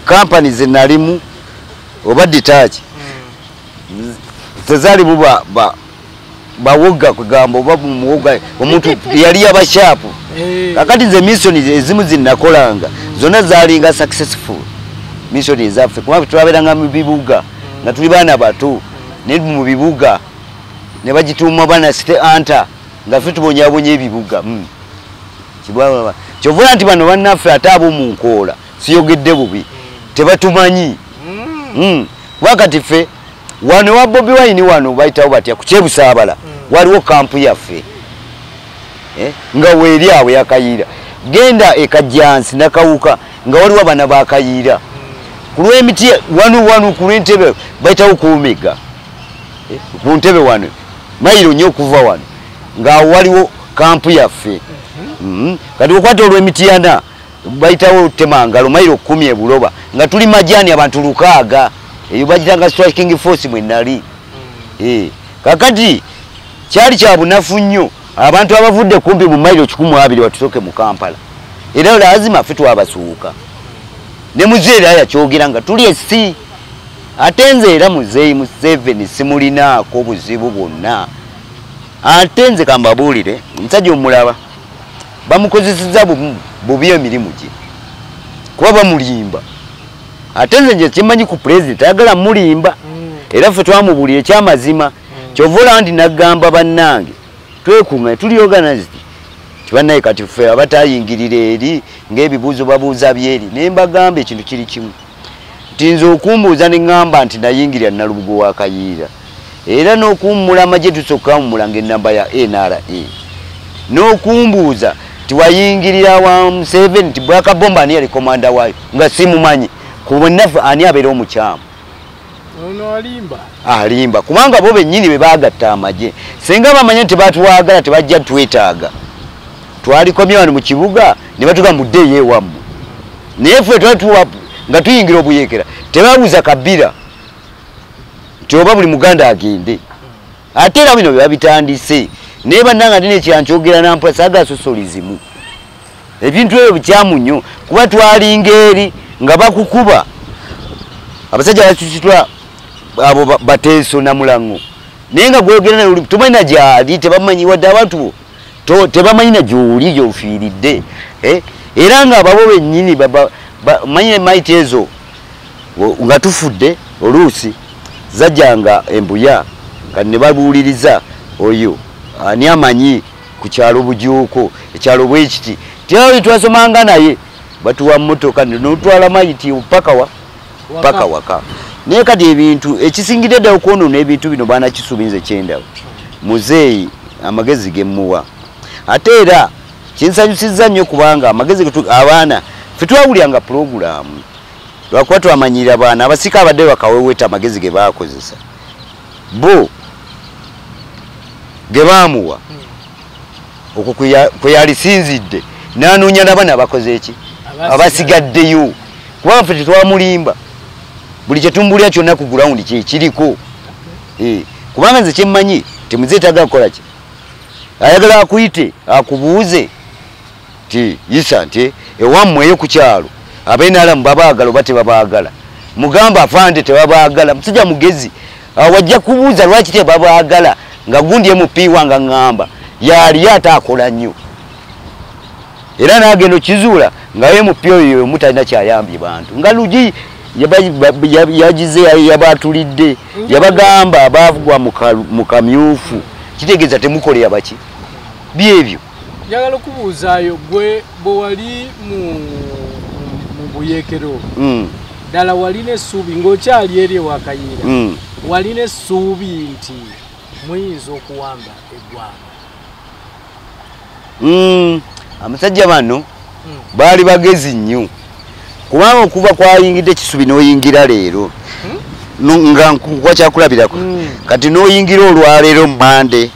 A: kampani ze nalimu oba detach tezaalimu Bawoga kugamba oba muwoga omuntu yali abashapu. Kakati nze mission ezimu zinakolanga zonna zalinga successful mission ezaffe, kuba twabeeranga mu bibuga nga tuli baana bato, ne mu bibuga ne bagituuma bana city anta nga ffe tubonyabonya ebibuga. Kyovula nti bano bannaffe ate ab'omu nkoola siyogedde bubi, tebatumanyi. Kuba kati ffe wano wa Bobi Wine wano bayitawo batya ku Kyebusaabala, waliwo kampu yaffe nga weeri awo Yakayiira, genda e Kajjansi Nakawuka nga waliwo abaana ba Kayiira ku lw'emiti wano wano ku lw'entebe bayitawo ku Omega, ku ntebe wano mayiro nnyo okuva wano nga waliwo kampu yaffe. Kati okwata olw'Emityana bayitawo Temangalo mayiro 10 e Buloba nga tuli majani abantu 600, eyo bagitanga striking force mwe nali. Kakati kyali kya bunafu nnyo abantu abavudde kumpi mu mayiro 120 batusoke mu Kampala, era lazima ffe twabasuuka. Ne muzeeyi era yakyogera nga tuli esi, ate nze era muzeeyi Museveni simulinaako buzibu bwonna. Ate nze kambabuulire, omusajja omulaba bamukozesezza bubi emirimu gye, kuba bamulimba. Ate nze nje kyemmanyi ku pulezidenti ayagala mulimba, era ffe twamubuulira ekyamazima. Kyova olaba nti nagamba bannange twekuŋŋaanye tuli organized, tibannaye kati ffe abatayingirira eri ng'ebibuuzo babuuza byeri, naye mbagamba ekintu kiri kimu nti nze okumbuuza ne ŋŋamba nti nayingirira Nalubugo wa Kayiira, era n'okuwummula amagye tusooka kuwummula ng'ennamba ya NRA, n'okumbuuza nti wayingirira wa Museveni nti Black Bomber ani yali komanda waayo nga simumanyi, ku bonna ani abeera omukyamu?
B: Ono alimba.
A: Alimba kubanga bo bennyini be baagatta amagye, singa bamanya nti batwagala tebajja twetaaga, twalikomye wano mu kibuga ne batugamba muddeeyo ewammwe. Naye ffe twali nga tuyingira obuyeekera tebabuuza kabira nti oba buli Muganda agende. Ate era bino bye babitandise, naye bannange ate nekyankyogera nampola saagala sosolizimu. Ebintu ebyo bikyamu nnyo kuba twalinga eri nga bakukuba abasajja bakisitula abo bateeso na mulango, naye nga gwogera naye tomanyi na gy'ali, tebamanyi wadde abantu bo tebamanyi na gy'oli gy'ofiiridde. Era nga ababo bennyini manyi emaiti ezo nga tufudde oluusi zajjanga embuya nga ne babuuliriza oyo ani amanyi ku kyalo Bujuuko, ekyalo bwekiti tyali twasomanga naye batuwa mmotoka n'otwala mayiti paka wa paka waka. Naye kati ebintu ekisingidde ddala okwonoona ebintu bino baana kisuubinze kyendaba muzeeyi amagezi ge mmuwa, ate era kinsanyusizza nnyo kubanga amagezi abaana ffe twawulyanga pulogulaamu lwakuba twamanyirira abaana abasika abadde bakaweweta amagezi ge baakozesa bo ge baamuwa okwo kwe yalisinzidde n'anoonya n'abaana abakoze eki abasigaddeyo, kubanga ffe tetwamulimba buli kye tumbuulira kyonna ku ground kye kiriko. Kubanga nze kyemmanyi temuzeetaaga kukola ki, ayagala akuyite akubuuze nti Isa nti ewammwe eyo ku kyalo ab'NRM babaagala oba tebabaagala, mugamba afande tebabaagala, musajja mugezi wajja kubuuza lwaki tebabaagala nga gundi MP wange ŋŋamba yali ate akola nnyo, era n'agenda okizuula nga MP oyo omu talina kyayambye bantu, nga Lugi yagize yabatulidde yabagamba abaavugwa mu kamyufu, kitegeeza temukolera baki byebyo.
B: Njagala okubuuzaayo gwe bwe wali mu buyeekero ddala walina essuubi ng'okyali eri ewa Kayiira, walina essuubi nti muyinza okuwamba eggwanga?
A: Abasajja bano baali bagezi nnyo, kubanga okuva kwayingidde Kisubi n'oyingira leero nga nkuwa kyakulabirako, kati n'oyingira olwaleero Mmande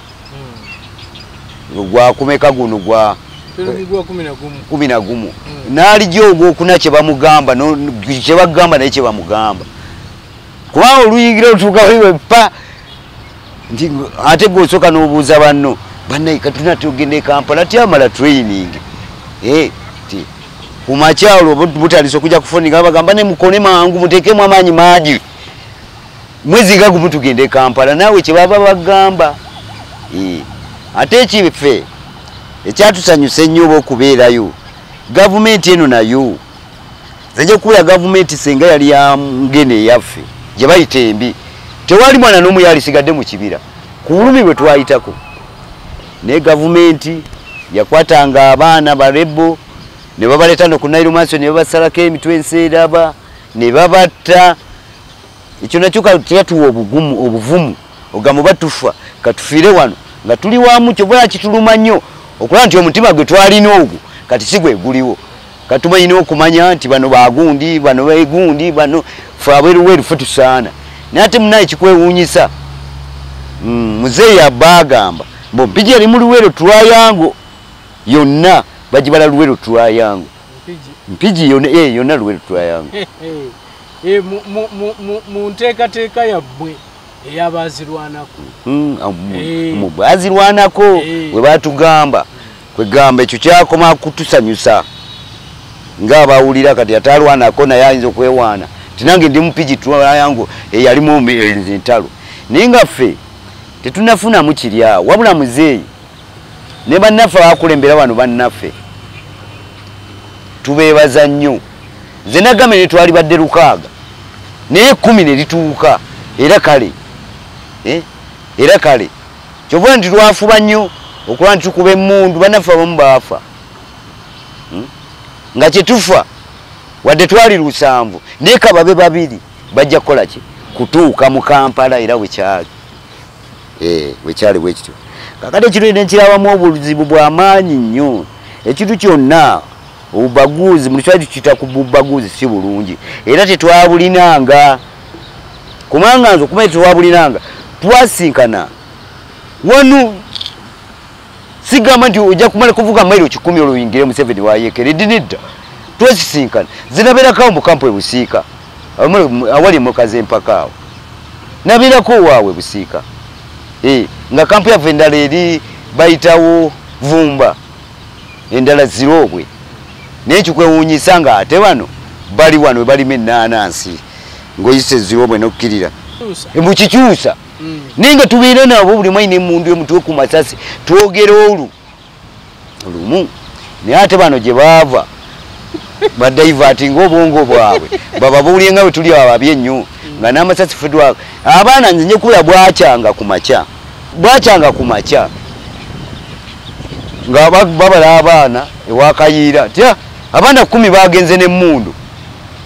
A: gwakumeka guno gwa 11 n'alijja ogwokuna kye bamugamba kye bagamba naye kye bamugamba, kubanga oluyingira olutuuka pa nti ate gw'osooka n'obuuza banno bannaye katuna tugende e Kampala tyamala training ti ku makya olwo butandise okujja kufunika bagamba ne mukone mangu muteekemu amaanyi mangi mwezi nga gumu tugende e Kampala, naawe kye baba bagamba. Ate ekife ekyatusanyusa ennyo oba okubeerayo gavumenti eno nayo nze kubula gavumenti singa yali ya ngene eyaffe gye bayita embi, tewali mwana n'omu yalisigadde mu kibira ku bulumi bwe twayitako. Naye gavumenti yakwatanga abaana barebo ne babaleeta no ku Nile Mansion ne babasalako emitwe enseeraba ne babatta. Ekyo nakyo kyatuwa obugumu, obuvumu ogamba batufa katufiire wano nga tuli wamu. Kyova kituluma nnyo okulaba nti omutima gwe twalina ogwo kati si gwe guliwo. Katumanyi okumanya nti bano bagundi, bano begundi, bano fe abeeruweeru ffe tusaana. Naye ate munaye kikwewuunyisa, muzeeyi abba agamba mbu Mpigi eri mu Luweero Triangle yonna bagibala Luweero Triangle. Mpigi yonna, yonna Luweero Triangle.
B: Mu nteekateeka yammwe ey'abaazirwanako.
A: Mu baazirwanako we baatugamba kwegamba ekyo kyakoma kutusanyusa ng'abawulira kati atalwanako naye ayinza okwewaana nti nange ndi Mpigi Triangle eyalimu entalo. Naye nga ffe tetunafunamu kiri awo, wabula muzeeyi ne bannaffe abakulembera wano bannaffe tubeebaza nnyo. Nze nagambye ne twali badde 6 naye 10 ne lituuka era kale era kale kyova nti twafuba nnyo okulaba nti tukuba emmundu, bannaffe abamu baafa nga kyetufa wadde twali 7 naye kababe 2 bajja kukola ki kutuuka mu Kampala. Era wekyali wekyali bwekityo. Kakati ekintu ene nkirabamu obuzibu bw'amaanyi nnyo. Ekintu kyonna obubaguzi, mu Luswayiri tukiyita ku bubaguzi, si bulungi era tetwabulinanga. Kubanga nze okumanya tetwabulinanga, twasinkana wano. Sigamba nti ojja kumala kuvuga mayiro 10 olwo oyingire Museveni wayeekeredde, nedda. Twasisinkana, zinabeerako mu kampu e Busiika awali emmotoka z'empaka awo, nabeerako waabwe Busiika nga kampu yaffe endala eri bayitawo Vumba, endala Zirobwe. Naye kikwewuunyisa nga ate bano bali wano we balima ennaanansi ng'oyise Zirobwe n'okkirira mukikyusa. Naye nga tubeera nabo buli mwalina emmundu emutwe ku masasi twogera olu lumu. Naye ate bano gye baava badaivatinga obwongo bwabwe bababuulye nga bwe tuli ababi ennyo nga n'amasasi ffe twa abaana. Nze nja kubula bwakyanga ku makya, bwakyanga ku makya nga babala abaana ewakayiira tya abaana 10 bagenze n'emmundu.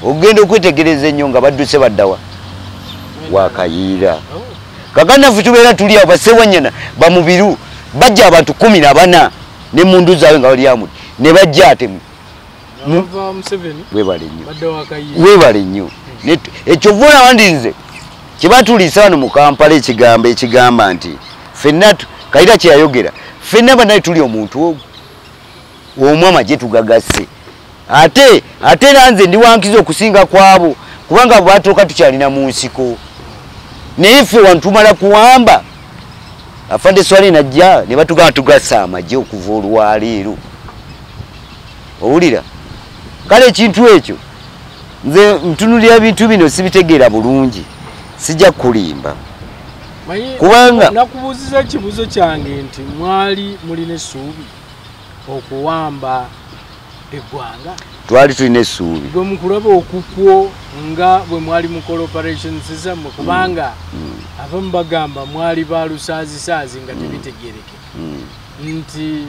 A: Ogenda okwetegereza ennyo nga badduse baddawa wakayiira. Kakanafu tubeera tuli awo basewanyana bamubiru bajja abantu 14 n'emmundu zaabwe nga bali amu ne bajja ate webale nnyo, webale nnyo. Ekyo olaba nti nze kyebatuliisa wano mu Kampala ekigambo ekigamba nti ffenna Kayira kye yayogera, ffenna bannaye tuli omuntu omu amagye tugagasse. Ate era nze ndi wankizo okusinga kwabo kubanga bwatuuka tukyalina mu nsiko. Naye ffe wano tumala kuwamba afande Swali najja ne batugamba tugassa amagye okuva olwaleero. Owulira? Kale ekintu ekyo nze ntunulira ebintu bino sibitegeera bulungi, sijja kulimba. Kubanga
B: nakubuuziza ekibuuzo kyange nti mwali mulina essuubi okuwamba eggwanga?
A: Twali tulina essuubi.
B: Gwe mukulaba okukwo nga bwe mwali mukola operations zammwe, kubanga abamu bagamba mwali balusaazisaazi nga tebitegeerekeka, nti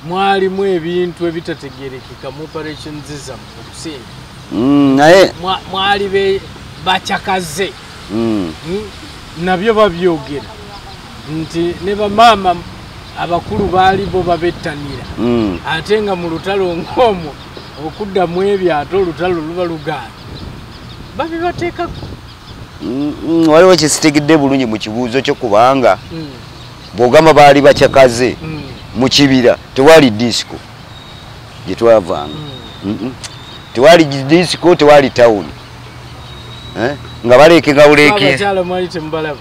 B: mwalimu ebintu ebitategeerekeka mu operations zammwe okusinga.
A: Naye
B: mwali bakyakaze nabyo babyogera nti ne bamaama abakulu baali bo babettanira, ate nga mu lutalo ng'omwo okuddamu ebyo ate olutalo luba lugaana babibateekako.
A: Waliwo kyesitegedde bulungi mu kibuuzo kyo, kubanga bw'ogamba baali bakyakaze mu kibira tewali disiko gye twavanga, tewali disiko, tewali tawuni nga balekenga buleke.
B: Abakyala mwali temubalaba?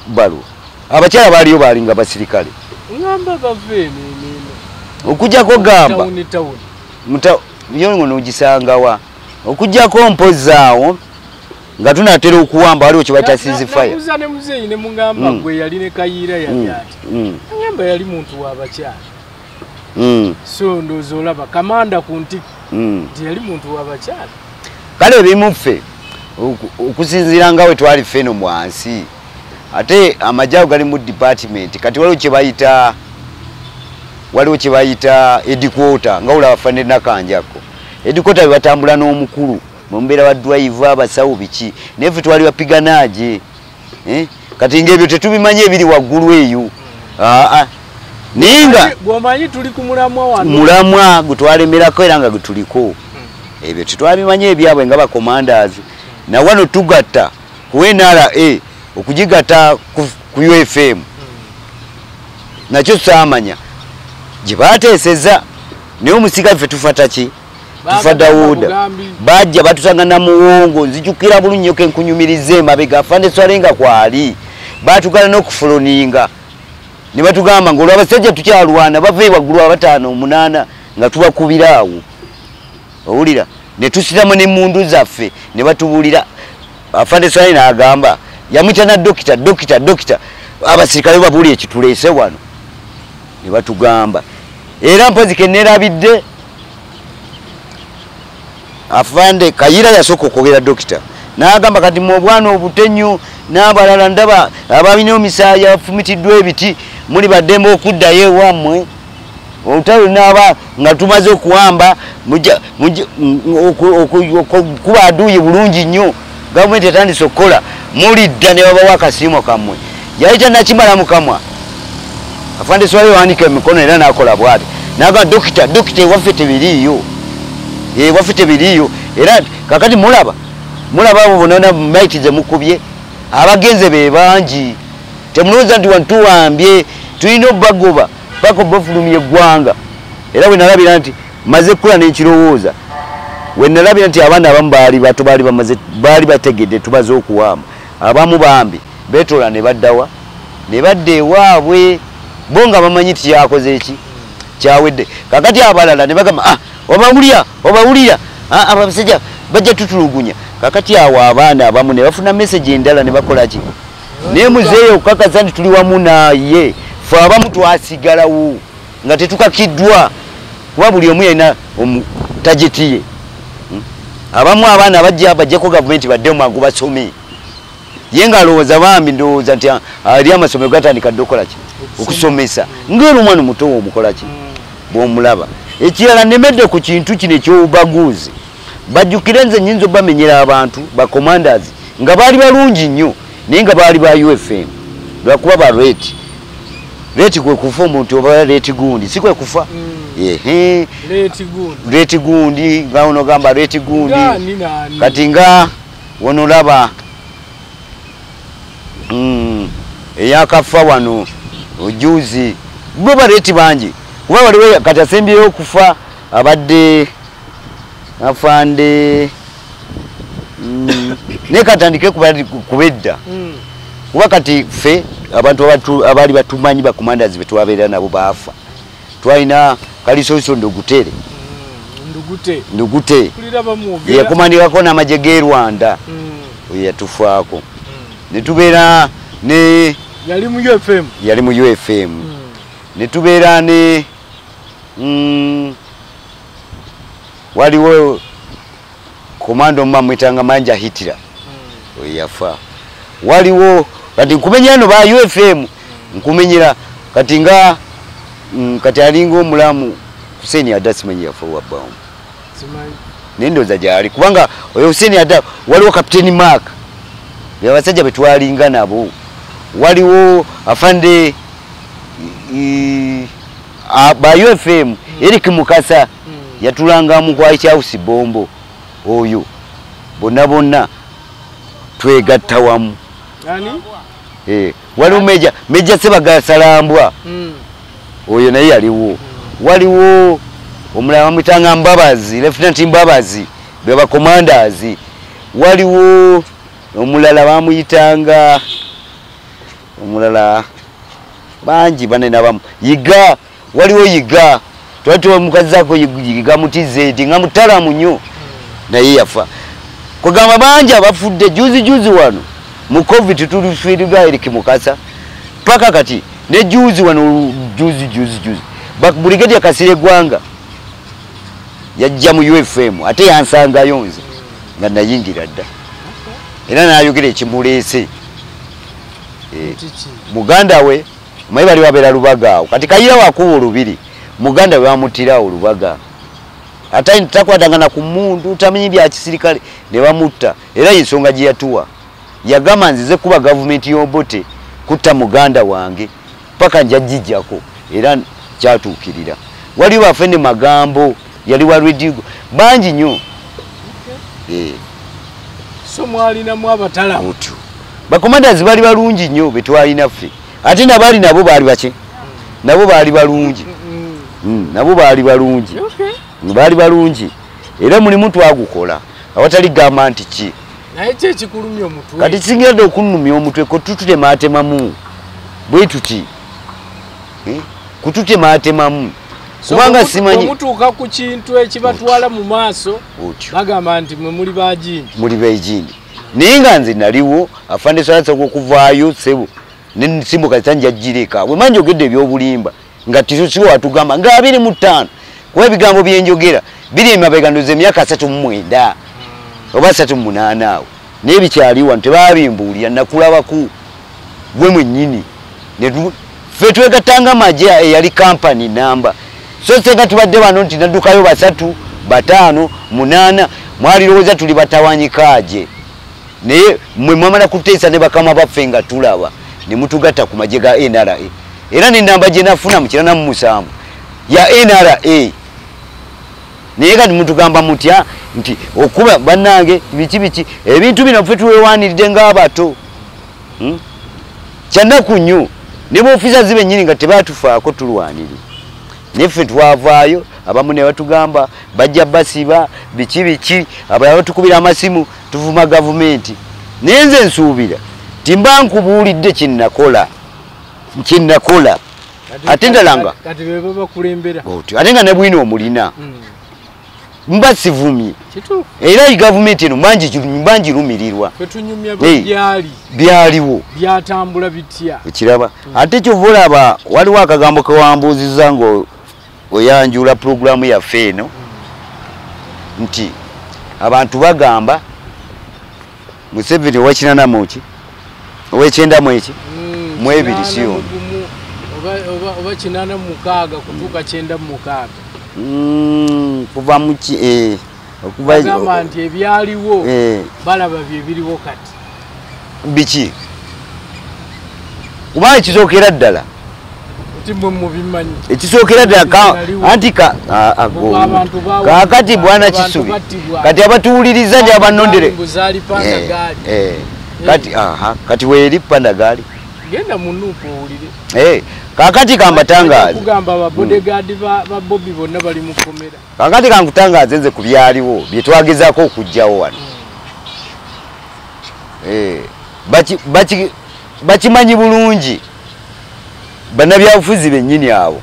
A: Balwa abakyala baaliyo baalinga basirikale.
B: Ngamba bava eno eno
A: okujjako gamba yo ngono ogisangawa okujjako mpozaawo Nga tunatera okuwamba waliwo kye bayita ceasefire.
B: Nabuuza ne muzeeyi ne mugamba gwe yali ne Kayiira yali ati. Ngamba yali muntu w'abakyala. So ndowooza olaba kamanda ku ntikko nti yali muntu w'abakyala.
A: Kale ebimu ffe okusinziira nga we twali ffe eno wansi, ate amagye ago gali mu department. Kati waliwo kye bayita headquarter, nga olaba Fande Nakanjako. Headquarter bwe batambula n'omukulu mubeera ba driver, abasawo, biki, naye ffe twali bapiganaaje. Kati ng'ebyo tetubimanyi ebiri waggulu eyo. Naye nga
B: bw'omanyi tuli ku mulamwa wano,
A: mulamwa gwe twalemerako era nga gwe tuliko, ebyo tetwabimanyi ebyabwe nga ba commanders. Na wano tugatta ku NRA okugigatta ku UFM, nakyo saamanya gye baateeseza. Naye omusika ffe tufata ki? Tufa Dawuda. Bajja batusanga Namuwongo, nzijukira bulungi nnyo ke nkunyumiriza emabega. Afande Swale nga kwali, baatugala n'okufuloninga ne batugamba ng'olwo abasajja tukyalwana, bava waggulu abataano omunaana nga tubakubira awo, owulira, ne tusiramu n'emmundu zaffe ne batubuulira. Afande Swale n'agamba, yamuyita na dokita, dokita, dokita, abasirikale babuulire ekituleese wano. Ne batugamba, era mpozi ke neerabidde, Afande Kayiira yasooka okwogera dokita n'agamba, kati mu obwana obutenyu n'abalala ndaba abalina omisaayi abafumitiddwa ebiti, muli baddembe okuddayo ewammwe. Olutalo lunaaba nga tumaze okuwamba, kuba aduuyi bulungi nnyo, gavumenti etandise okukola, mulidda ne babawa akasiimo kammwe. Yali tannakimala mu kamwa, Afande Swale wanika emikono era n'akola bw'ati n'agamba, dokita, dokita, ewaffe tebiriiyo, ewaffe tebiriiyo. Era kakati mulaba abo bonna maiti ze mukubye, abagenze be bangi. Temulowooza nti wano tuwambye, tulina obbagoba paka obafulumya eggwanga. Era bwe nalabira nti maze kkula n'ekirowooza, we nalabira nti abaana abamu baali bato, baali bamaze, baali bategedde tubaze okuwamba, abamu bambi beetoola ne baddawa, ne badda ewaabwe, bo nga bamanyi nti kyakoze eki kyawedde. Kakati abalala ne bagamba, ah, obawulira, obawulira, abasajja bajja tutulugunya. Kakati awo abaana abamu ne bafuna message endala ne bakola ki? Naye muzeeyo okukakasa nti tuli wamu naye, ffe abamu twasigalawo nga tetukakiddwa, kuba buli omu yalina target ye. Abamu abaana bajja bajjeko gavumenti badde mangu basome, ye ng'alowooza bambi, ndowooza nti ali amasomero gatandika dde okukola ki? Okusomesa. Ng'era omwana omuto omukola ki bw'omulaba. Ekirala, nemedde ku kintu kino ekyobubaguzi. Bajjukire nze nnyinza obamenyera abantu ba commanders nga baali balungi nnyo, naye nga baali ba UFM, lwakuba ba late. Late kwe kufa omuntu, oba late gundi si kwe kufa? Ehe, late gundi nga ono gamba late gundi. Kati nga wono olaba eyakafa wano ojuzi, bo ba late bangi, kuba waliwo kati asembyeyo okufa abadde afande, naye katandike kubedda, kuba kati ffe abantu abaali batumanyi, ba commanders betwabeera nabo baafa. Twalina Kalisoso Ndugutere. Ndugute yakomandikako n'amagye g'e Rwanda, oyo yatufaako. Ne tubeera ne
B: yali mu UFM,
A: yali mu UFM. Ne tubeera ne waliwo komando omu bamwyitanga Manja Hitira, oyo yafa. Waliwo kati nkumenyera no ba UFM, nkumenyera kati nga kati alinga omulamu Hussein Adda, simanyi yafa wabbawo, naye ndowooza gyali, kubanga oyo Hussein Adda. Waliwo Kapiteeni Mark, be abasajja be twalinga nabo. Waliwo afande ba UFM, Eric Mukasa, yatulangamu ku White House Bombo. Oyo bonna bonna twegatta wamu. Waliwo Meja Sebagala Salambwa, oyo naye yaliwo. Waliwo omulala bamwyitanga Mbabazi, Lieutenant Mbabazi, be ba commanders. Waliwo omulala bamuyitanga, omulala bangi banene abamu, Yiga, waliwo Yiga, twali tumukazaako Yiga mutizedi nga mutalamu nnyo, naye yafa. Kugamba bangi abafudde juzi juzi wano mu COVID tulifiirwa Eric Mukasa paka kati ne juzi wano juzi juzi juzi Brigadier Kasirye Gwanga yajja mu UFM ate yansangayo nze nga nayingira dda era nayogera ekimuleese. Muganda we mayi bali babeera Lubaga awo kati Kayira wakuba olubiri muganda we bamutira Lubaga ate takwatangana ku mundu tamanyi bya kisirikale ne bamutta. Era ensonga gye yatuwa yagamba nzize kuba gavumenti y'Obote kutta muganda wange paka njajijjako era kyatuukirira. Waliwo Afende Magambo yali wa Redigo bangi nnyo.
B: So mwalinamu abatalamu
A: bakomandazi bali balungi nnyo be twalina ffe ate nabaali nabo baali baki nabo baali balungi. Nabo baali balungi. Baali balungi era mulimu twagukola awatali gamba nti ki
B: naye ki ekikulumya omutwe
A: kati kisingira okunnumya omutwe ko tututematemamu bwe tuti kututematemamu kubanga simanyi
B: omutuuka ku kintu ekibatwala mu maaso bagamba nti mwe muli bagindi
A: muli bagindi. Naye nga nze naliwo afande Salasa okuvaayo ssebo nensimbuka tanjajjireka bwe manyi ogedde ebyobulimba nga tisusiwo atugamba nga 25 kuba ebigambo byenjogera biri emabega ndoze emyaka 39 oba 38 awo naye bikyaliwo nti tebabimbuulira nakulabaku gwe mwennyini ffe twegattanga amagye eyali kampani namba so senga tubadde bano nti naddukayo 3 5 8 mwalirowooza tuli batawanyikaaje naye mmwe mwamala kuteesa ne bakama baffe nga tulaba ne mutugatta ku magye ga NRA era n'ennamba gye nafuna mu 97 ya NRA. Naye kati mutugamba mutya nti okuba bannange biki biki ebintu bino ffe tuwewaaniridde ng'abato. Kyannaku nnyo ne boofiisa bennyini nga tebatufaako tulwanire neffe twavaayo abamu ne batugamba bajja basiba biki biki abalala batukubira amasimu tuvuma gavumenti. Naye nze nsuubira nti mba nkubuulidde kye nnakola ate ndalanga
B: kati be babakulembera
A: ate nga ne bwino omulina mba sivumye era gavumenti eno mangirumirirwa
B: tunyumya byali byatambula bitya
A: ekiraba. Ate kyova olaba waliwo akagambo kewambuuzizza nga oyanjula pulogulaamu yaffe eno nti abantu bagamba Museveni owa 81 owa 92 siyo
B: oba 86 kutuuka 96
A: kuva muki
B: bagamba nti ebyaliwo balaba bye biriwo kati
A: biki kuba ekisookera ddala
B: nti mwe mubimanyi
A: ekisookera ddala anti kaakati bwana Kisubi kati abatuwuliriza nti abanondere kati kati weeri Pandagaali
B: genda mu nuupu owulire.
A: Kaakati kambatangaze
B: kugamba ba bodyguard ba Bobby bonna bali mu kkomera.
A: Kaakati kankutangaze nze ku byaliwo bye twagezaako okuggyawo wano. Bakimanyi bulungi bannabyabufuzi bennyini abo.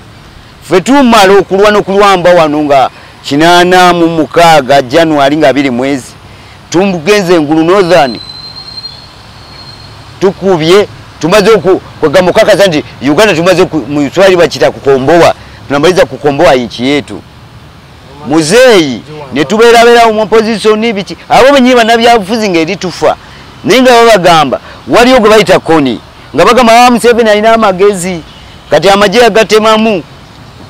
A: Ffe tumala okulwana okulwamba wano nga 86 January nga 2 mwezi tugenze engulu Northern tukubye tumaze kwegamba nti Uganda tumaze mu Swahili bakita kukomboa tunamaliza kukomboa nchi yetu. Muzeeyi ne tubeerabeerawo mu opposition biki abo bennyini bannabyabufuzi ng'eri tufa naye nga babagamba waliwo gwe bayita Kony nga bagamba Museveni alina amagezi kati amagye agatemamu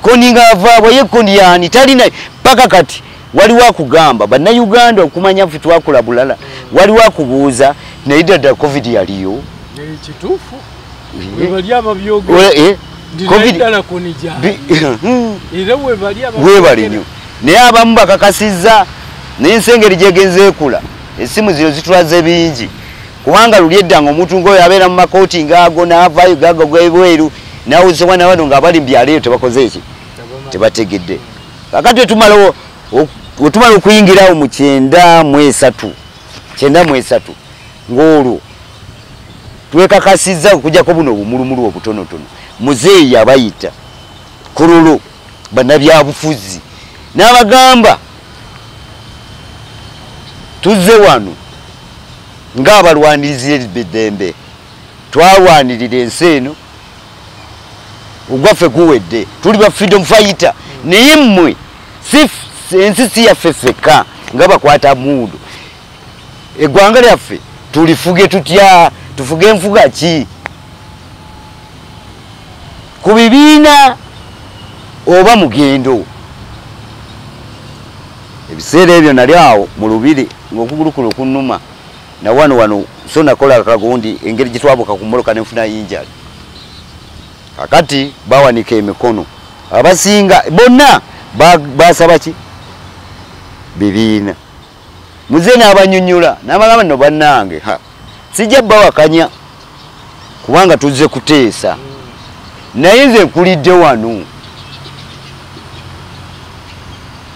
A: Kony ng'avaabwa ye Kony yani talina paka kati waliwo akugamba bannayuganda okumanya ffe twakola bulala waliwo akubuuza naye ddala COVID yaliyo
B: kituufu webali ababyogera ddala Kony gyali era webali
A: webali nnyo naye abamu bakakasizza n'ensi engeri gyegenze ekula essimu zino zitulaze bingi kubanga luli edda ng'omuntu ng'oyo abeera mu makooti ng'ago n'avaayo gago g'ebweru n'awuzibwa na bano ng'abali mu byalo eyo tebakoze eki tebategedde. Kakati wetumala okuyingirawo mu 93 ng'olwo twekakasizza okujjako buno obumulumulu obutonotono muzeeyi yabayita Kololo bannabyabufuzi n'abagamba tuzze wano Ng'abalwanirizi eddembe twalwanirira ensi eno, ogwaffe guwedde, tuli ba freedom fighter. Naye mmwe ensi si yaffe ffekka nga bakwata mundu. Eggwanga lyaffe tulifuge tutya? Tufuge enfuga ki? Ku bibiina oba mugendo? Ebiseera ebyo nali awo mu lubiri ng'okugulu kuno kunnuma, na wano wano so nakola akagundi engeri gye twabuuka ku mmotoka ne nfuna injury. Kakati bawanika emikono, abasinga bonna basaba ki? Bibiina. Muze n'abanyonyola n'abagamba nno bannange, sijja bawakanya kubanga tuzze kuteesa, naye nze nkulidde wano,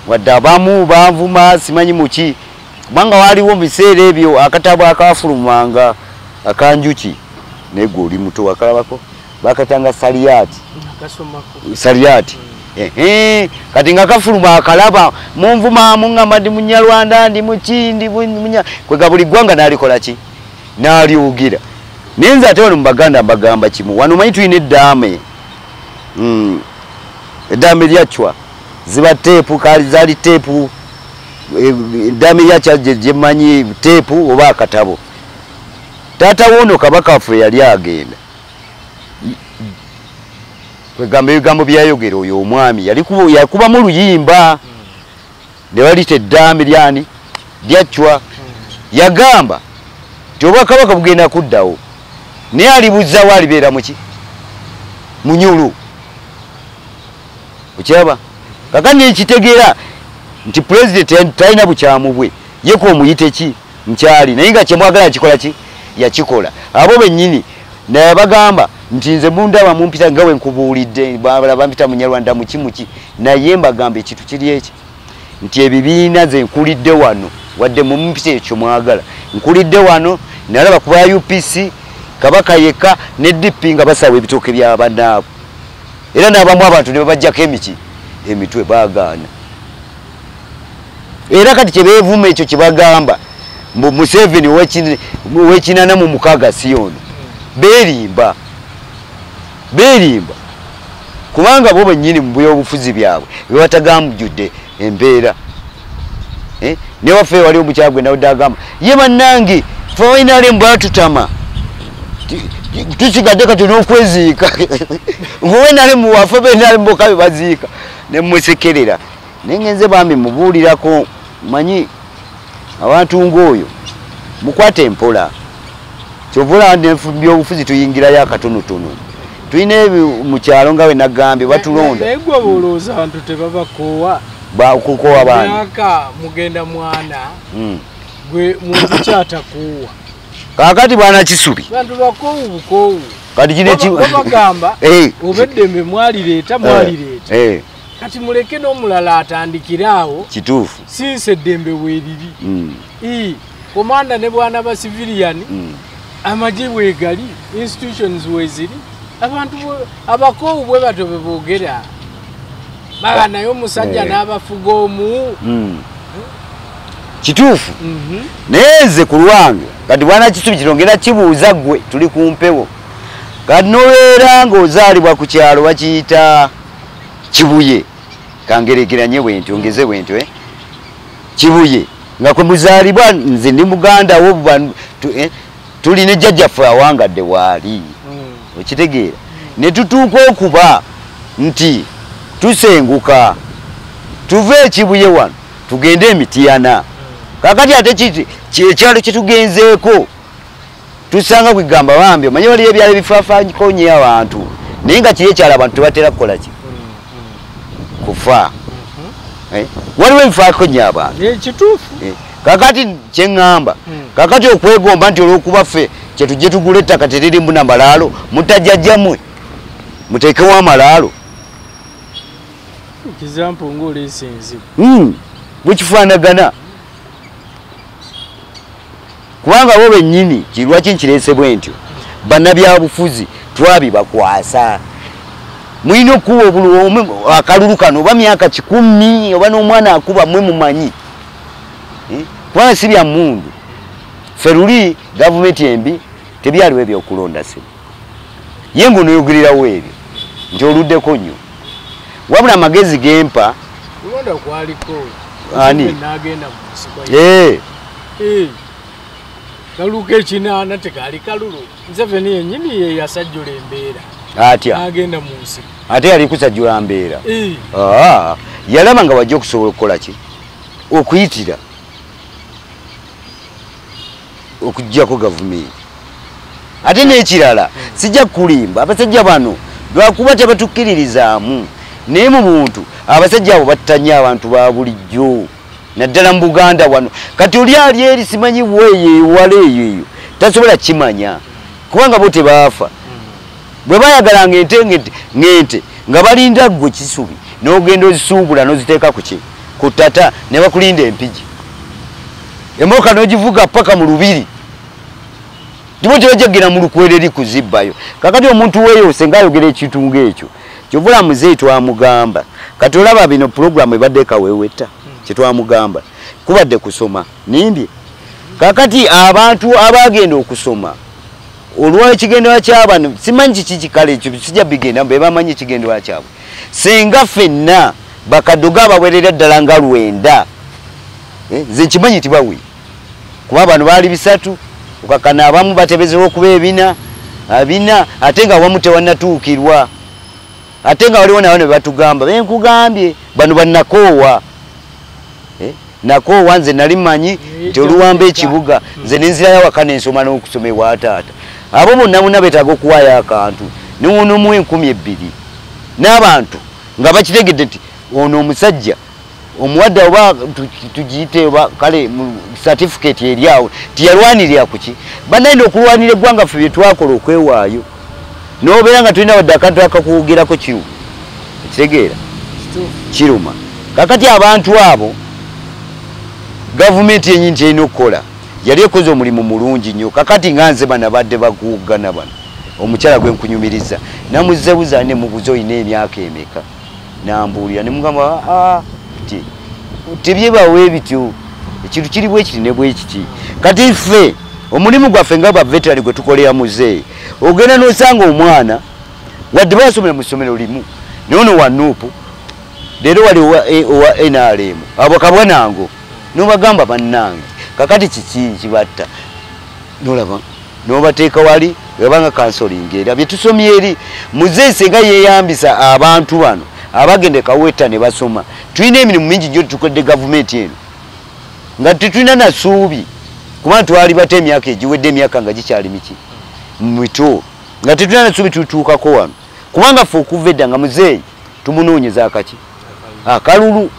A: wadde abamu banvuma simanyi muki, kubanga waliwo mu biseera ebyo akatabo akafulumanga akanjuki, naye gwe oli muto wakalabako, bakatanga Saliati. Saliati. Kati nga kafuluma akalaba munvuma muŋŋamba ndi Munyarwanda, ndi muki, ndi munya, kwega buli ggwanga n'alikola ki? N'alyogera. Naye nze ate wano mu Baganda mbagamba kimu, wano manyi tulina eddaame, eddaame lyacwa ziba teepu, kali zaali teepu, eddaame lyacwa gye mmanyi teepu oba akatabo. Taata woono Kabaka waffe yali agenda, kwegamba ebigambo byayogera oyo omwami yakubamu luyimba ne balita eddaame lyani lyacwa. Yagamba nti obwakabaka bugenda kuddawo, naye alibuzzawo alibeera muki? Munyulu. Okyaba? Kakati nekitegeera nti pulezidenti talina bukyamu bwe, ye ko omuyite ki? Mukyali, naye nga kyemwagala yakikola ki? Yakikola. Abo bennyini naye bagamba nti nze mundaba mumpita nga we nkubuulidde, balala bampita Munyarwanda muki muki, naye mbagamba ekintu kiri eki nti ebibiina nze nkulidde wano, wadde mumumpita ekyo mwagala, nkulidde wano nalaba ku ba UPC Kabaka yekka ne DP nga basawa ebitooke bya bannaabwe, era n'abamu abantu ne babajjako emiki emitwe baagaana. Era kati kye beevuma ekyo kye bagamba mbu Museveni ow'e 86 si ono, beerimba, beerimba, kubanga bo bennyini mu byobufuzi byabwe bebatagambujudde embeera. Ne waffe wali omukyala gwe nawudde agamba ye bannange ffe abainalemu batutama, tusigadde kati n'okweziika, nkuwenalemu waffe benalemu bokka be baziika, ne musekerera. Naye ngenze bambi mubuulirako, manyi abantu ng'oyo mukwate empola, kyova olaba byobufuzi tuyingirayo akatonotono, tulina mu kyalo nga we nagambye batulonda.
B: Naye gwe bolowooza abantu tebabakoowa?
A: Kukoowa baani?
B: Myaka mugenda mwana gwe muntu kyatakoowa.
A: Kaakati bwana Kisubi,
B: bantu bakoowu bukoowu.
A: Kati kino
B: bagamba oba eddembe mwalireeta, mwalireeta, kati muleke n'omulala atandikire awo.
A: Kituufu.
B: Since eddembe weeriri, komanda ne bwana ba civilian, amagye weegali, institutions weeziri, abantu abakoowu bwe batyo bwe boogera baba naye omusajja n'abafuga omu.
A: Kituufu. Naye nze ku lwange kati bwana Kisubi kino ngenda kibuuza ggwe, tuli ku mpewo, kati nobeera ng'ozaalibwa ku kyalo bakiyita Kibuye, kangeregeranye bwentyo ngeze bwentyo, Kibuye nga kwe muzaalibwa, nze ndi muganda wo, tuli ne jjajjaffe awangadde waali, okitegeera, ne tutuuka okuba nti tusenguka tuve ekibuye wano tugende emitiyana. Kakati ate ekyalo kyetugenzeeko tusanga kwegamba bambi omanye waliyo ebyalo ebifaafaanyiko nnyo abantu, naye nga kiri ekyalo abantu tebatera kukola ki? Kufa. Waliwo ebifaako nnyo abantu.
B: Kituufu.
A: Kakati kyeŋŋamba, kakati okwegomba nti olw'okuba ffe kyetujje tugula ettaka teriri mbuna malaalo, mutajjajjammwe muteekewo amalaalo.
B: Example ng'oleese enzibu.
A: Bwekifaanagana, kubanga bo bennyini kirwaki nkireese bwe ntyo, bannabyabufuzi twabibakwasa, mulina okuwa akalulu kano oba myaka 10 oba n'omwana akuba mmwe mumanyi, kubanga si bya mmundu, Ffe luli gavumenti embi tebyaliwo ebyokulonda ssebo. Ye ng'onoyogererawo ebyo nti oluddeko nnyo. Wabula amagezi gempa
B: kulonda kwaliko
A: ani
B: nagenda mu nsiko. Kaluka ekinaana tekaali kalulu. Museveni yennyini ye yasajjula embeera.
A: Atya?
B: N'agenda mu nsiko.
A: Ate yali kusajjula mbeera. Yalaba nga wajja okusobola okukola ki? Okuyitira okuggyako gavumenti. Ate n'ekirala sijja kulimba, abasajja bano lwakuba tebatukkiririzaamu, naye mu buntu abasajja abo batta nnyo abantu ba bulijjo, naddala mu Buganda wano. Kati oli ali eri simanyi bweyo ewala eyo eyo tasobola kimanya kubanga bo tebaafa. Bwe bayagalanga ente ng'ente nga balinda ggwe kisubi n'ogenda ozisuubula n'oziteeka ku ki? Ku ttata ne bakulinda empigi. Emmotoka n'ogivuga paka mu lubiri. Tibo tebajja kugenda mu lukwereri kuzibbayo. Kakati omuntu weeyo senga ayogera ekintu ng'ekyo, kyovula muzeeyi twamugamba. Kati olaba bino pulogulaamu ebadde Kaweweta kye twamugamba kubadde kusoma nimbye. Kakati abantu abagenda okusoma olw'ekigendererwa ky'abano simanyi kiki kikale ekyo sijja bigenda be bamanyi ekigendererwa kyabwe. Senga ffenna bakadogo abawerera ddala nga 9 nze nkimanyi tibawe kuba bano baali 3 okakana abamu batebezebwa okuba ebina abina ate nga wamu tewannatuukirwa, ate nga waliwo nabo ne batugamba benkugambye bano bannakoowa. Nakoowa nze nali mmanyi nti oluwamba ekibuga nze nenzirayo awaka nensoma n'okusoma ewa taata. Abo bonna bonna beetaaga okuwaayo akantu newonomuwa 2000 n'abantu nga bakitegedde nti ono omusajja omuwadde oba tugiyite oba kale certificate eri awo tiyalwanirira ku ki? Bannayina okulwanira eggwanga ffe bye twakola okwewaayo n'obeera nga tulina wadde akantu akakuwugirako kiruma. Ekitegeera kiruma. Kakati abantu abo gavumenti yennyini kyerina okukola yali ekoze omulimu mulungi nnyo. Kakati nga nze bano abadde bakuwugana bano omukyala gwe nkunyumiriza namuzzebuza ne mubuze olina emyaka emeka nambuulira ne mugamba ti tebyebawo ebityo ekintu kiri bwe kiti ne bwe kiti. Kati ffe omulimu gwaffe nga ba veterani gwe tukolera muzeeyi ogenda n'osanga omwana wadde basomera mu ssomero limu naye ono wa NUP leero wali owa NRM abo kabwanango n'obagamba bannange kakati kiki kibatta nolaba n'obateeka wali webanga kansolinga era bye tusomye eri muzeeyi senga yeeyambisa abantu bano abagenda Kaweta ne basoma. Tulina emirimu mingi nnyo tukoledde gavumenti eno nga tetulina na ssuubi kuba twali bata emyaka egiwedde emyaka nga gikyali miki mito nga tetulina na ssuubi tutuukako wano kubanga ffe okuva edda nga muzeeyi tumunoonyeza akaki akalulu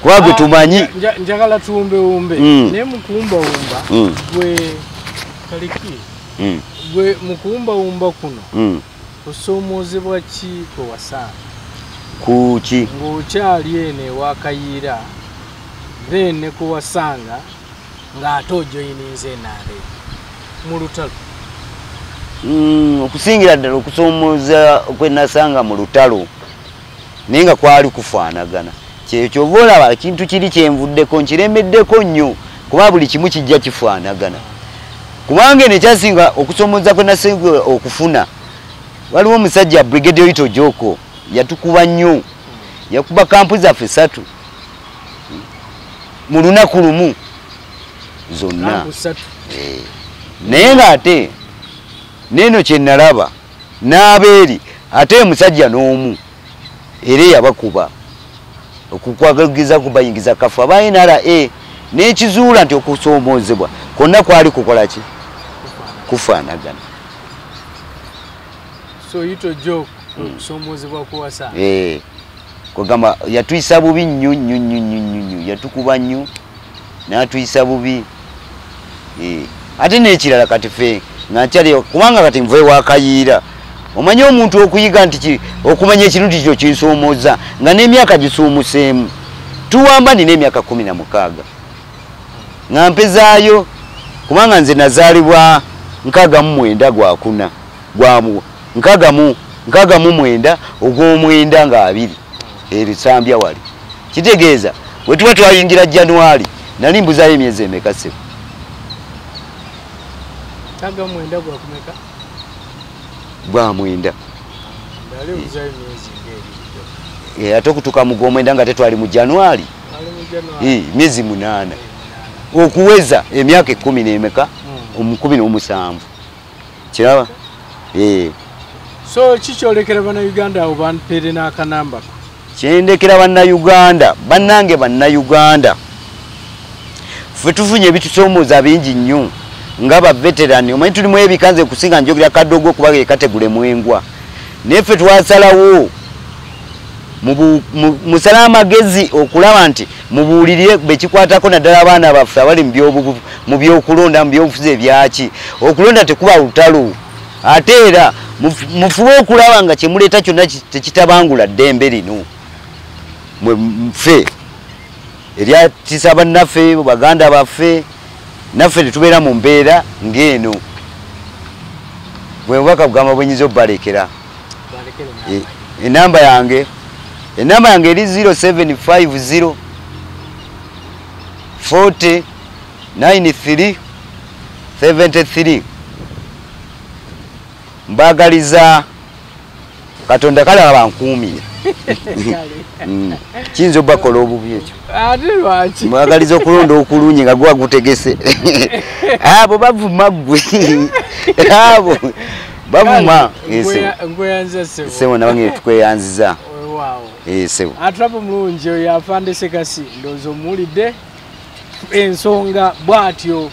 A: kuba gwe tumanyi.
B: Njagala tuwumbewumbe naye mukuwumbawumba gwe kaliki gwe mukuwumbawumba kuno osoomoozebwa ki kwe wasanga
A: kuki
B: ng'okyali eno ewa Kayiira then ne kwe wasanga ng'ate ojoyininze NRM mu lutalo?
A: Okusingira ddala okusoomooza kwe nasanga mu lutalo naye nga kwali kufaanagana. Kyova olaba ekintu kiri kyenvuddeko nkiremeddeko nnyo kuba buli kimu kijja kifaanagana. Kubanga eno ekyasinga okusoomooza kwe nasinga okufuna waliwo omusajja Brigadier Ito Joko yatukuba nnyo, yakuba kampu zaffe 3 mu lunaku lumu zonna. Naye ng'ate n'eno kye nalaba n'abeeri ate omusajja n'omu era yabakuba okukwagaliza kubayingiza kafu aba NRA n'ekizuula nti okusoomoozebwa kwonna kwali kukola ki? Kufaanagana.
B: So Ito Joko okusoomoozebwa kuwasa
A: kugamba yatuyisa bubi nnyo nnyo nnyo nnyo nnyo, yatukuba nnyo n'atuyisa bubi. Ate n'ekirala kati ffe nga nkyali kubanga kati nva ewa Kayiira omanyi omuntu okuyiga nti okumanya ekintu kyo kinsoomooza nga n'emyaka gisuumuseemu. Tuwamba nina emyaka 16 nga mpezaayo kubanga nze nazaalibwa 69 gwakuna gwamu 69 ogw'omwenda nga 2 erisambya wali. Kitegeeza bwe tuba twayingira January Nali mbuzayo emyezi emeka ssebo?
B: Taga mwenda gwa kumeka?
A: Gwa mwenda.
B: Nali mbuzayo emyezi ng'ebiri.
A: Ate okutuuka mu gw'omwenda nga tetwali mu January. Myezi 8. Okuweza emyaka 10 n'emeka? 17. Kiraba?
B: So kikyolekera bannayuganda abo bampeere n'akanamba.
A: Kyendekera bannayuganda, bannange bannayuganda. Ffe tufunye ebitusoomooza bingi nnyo nga ba veteran. Omanyi tulimu ebikanze kusinga njogera kadogo kuba kategule mwengwa. Naye ffe twasalawo musala amagezi okulaba nti mubuulirire bekikwatako naddala abaana baffe abali mu byokulonda, mu byobufuzi ebyaki. Okulonda tekuba lutalo. Ate era mufube okulaba nga kyemuleeta kyonna tekitabangula ddembe lino. Mwe ffe eryatisa bannaffe, baganda baffe, naffe tetubeera mu mbeera ng'eno. Bwe bubaka bugamba bwe nnyinza obbalekera. Enamba yange eri 0750 40 93 73. Mbagaliza Katonda kale abankuumire. Kiyinza obbakola obubi ekyo.
B: Ate lwaki?
A: Mbagaliza okulonda okulungi nga gwa gutegese. Abo bavuma ggwe. Abo bavuma.
B: Nkweyanziza ssebo.
A: Ssebo nabange tukweyanziza. Ssebo.
B: Atulaba omulungi oyo Afande Ssekasi, ndowooza omuwulidde ensonga bw'atyo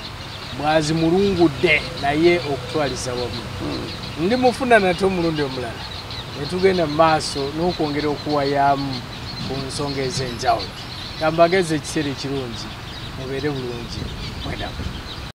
B: bw'azimulungudde naye okutwaliza wamu. Ndi mufuna nate omulundi omulala ne tugenda mu maaso n'okwongera okuwayaamu ku nsonga ez'enjawulo. Kambageze ekiseera ekirungi, mubeere bulungi, mwendamu.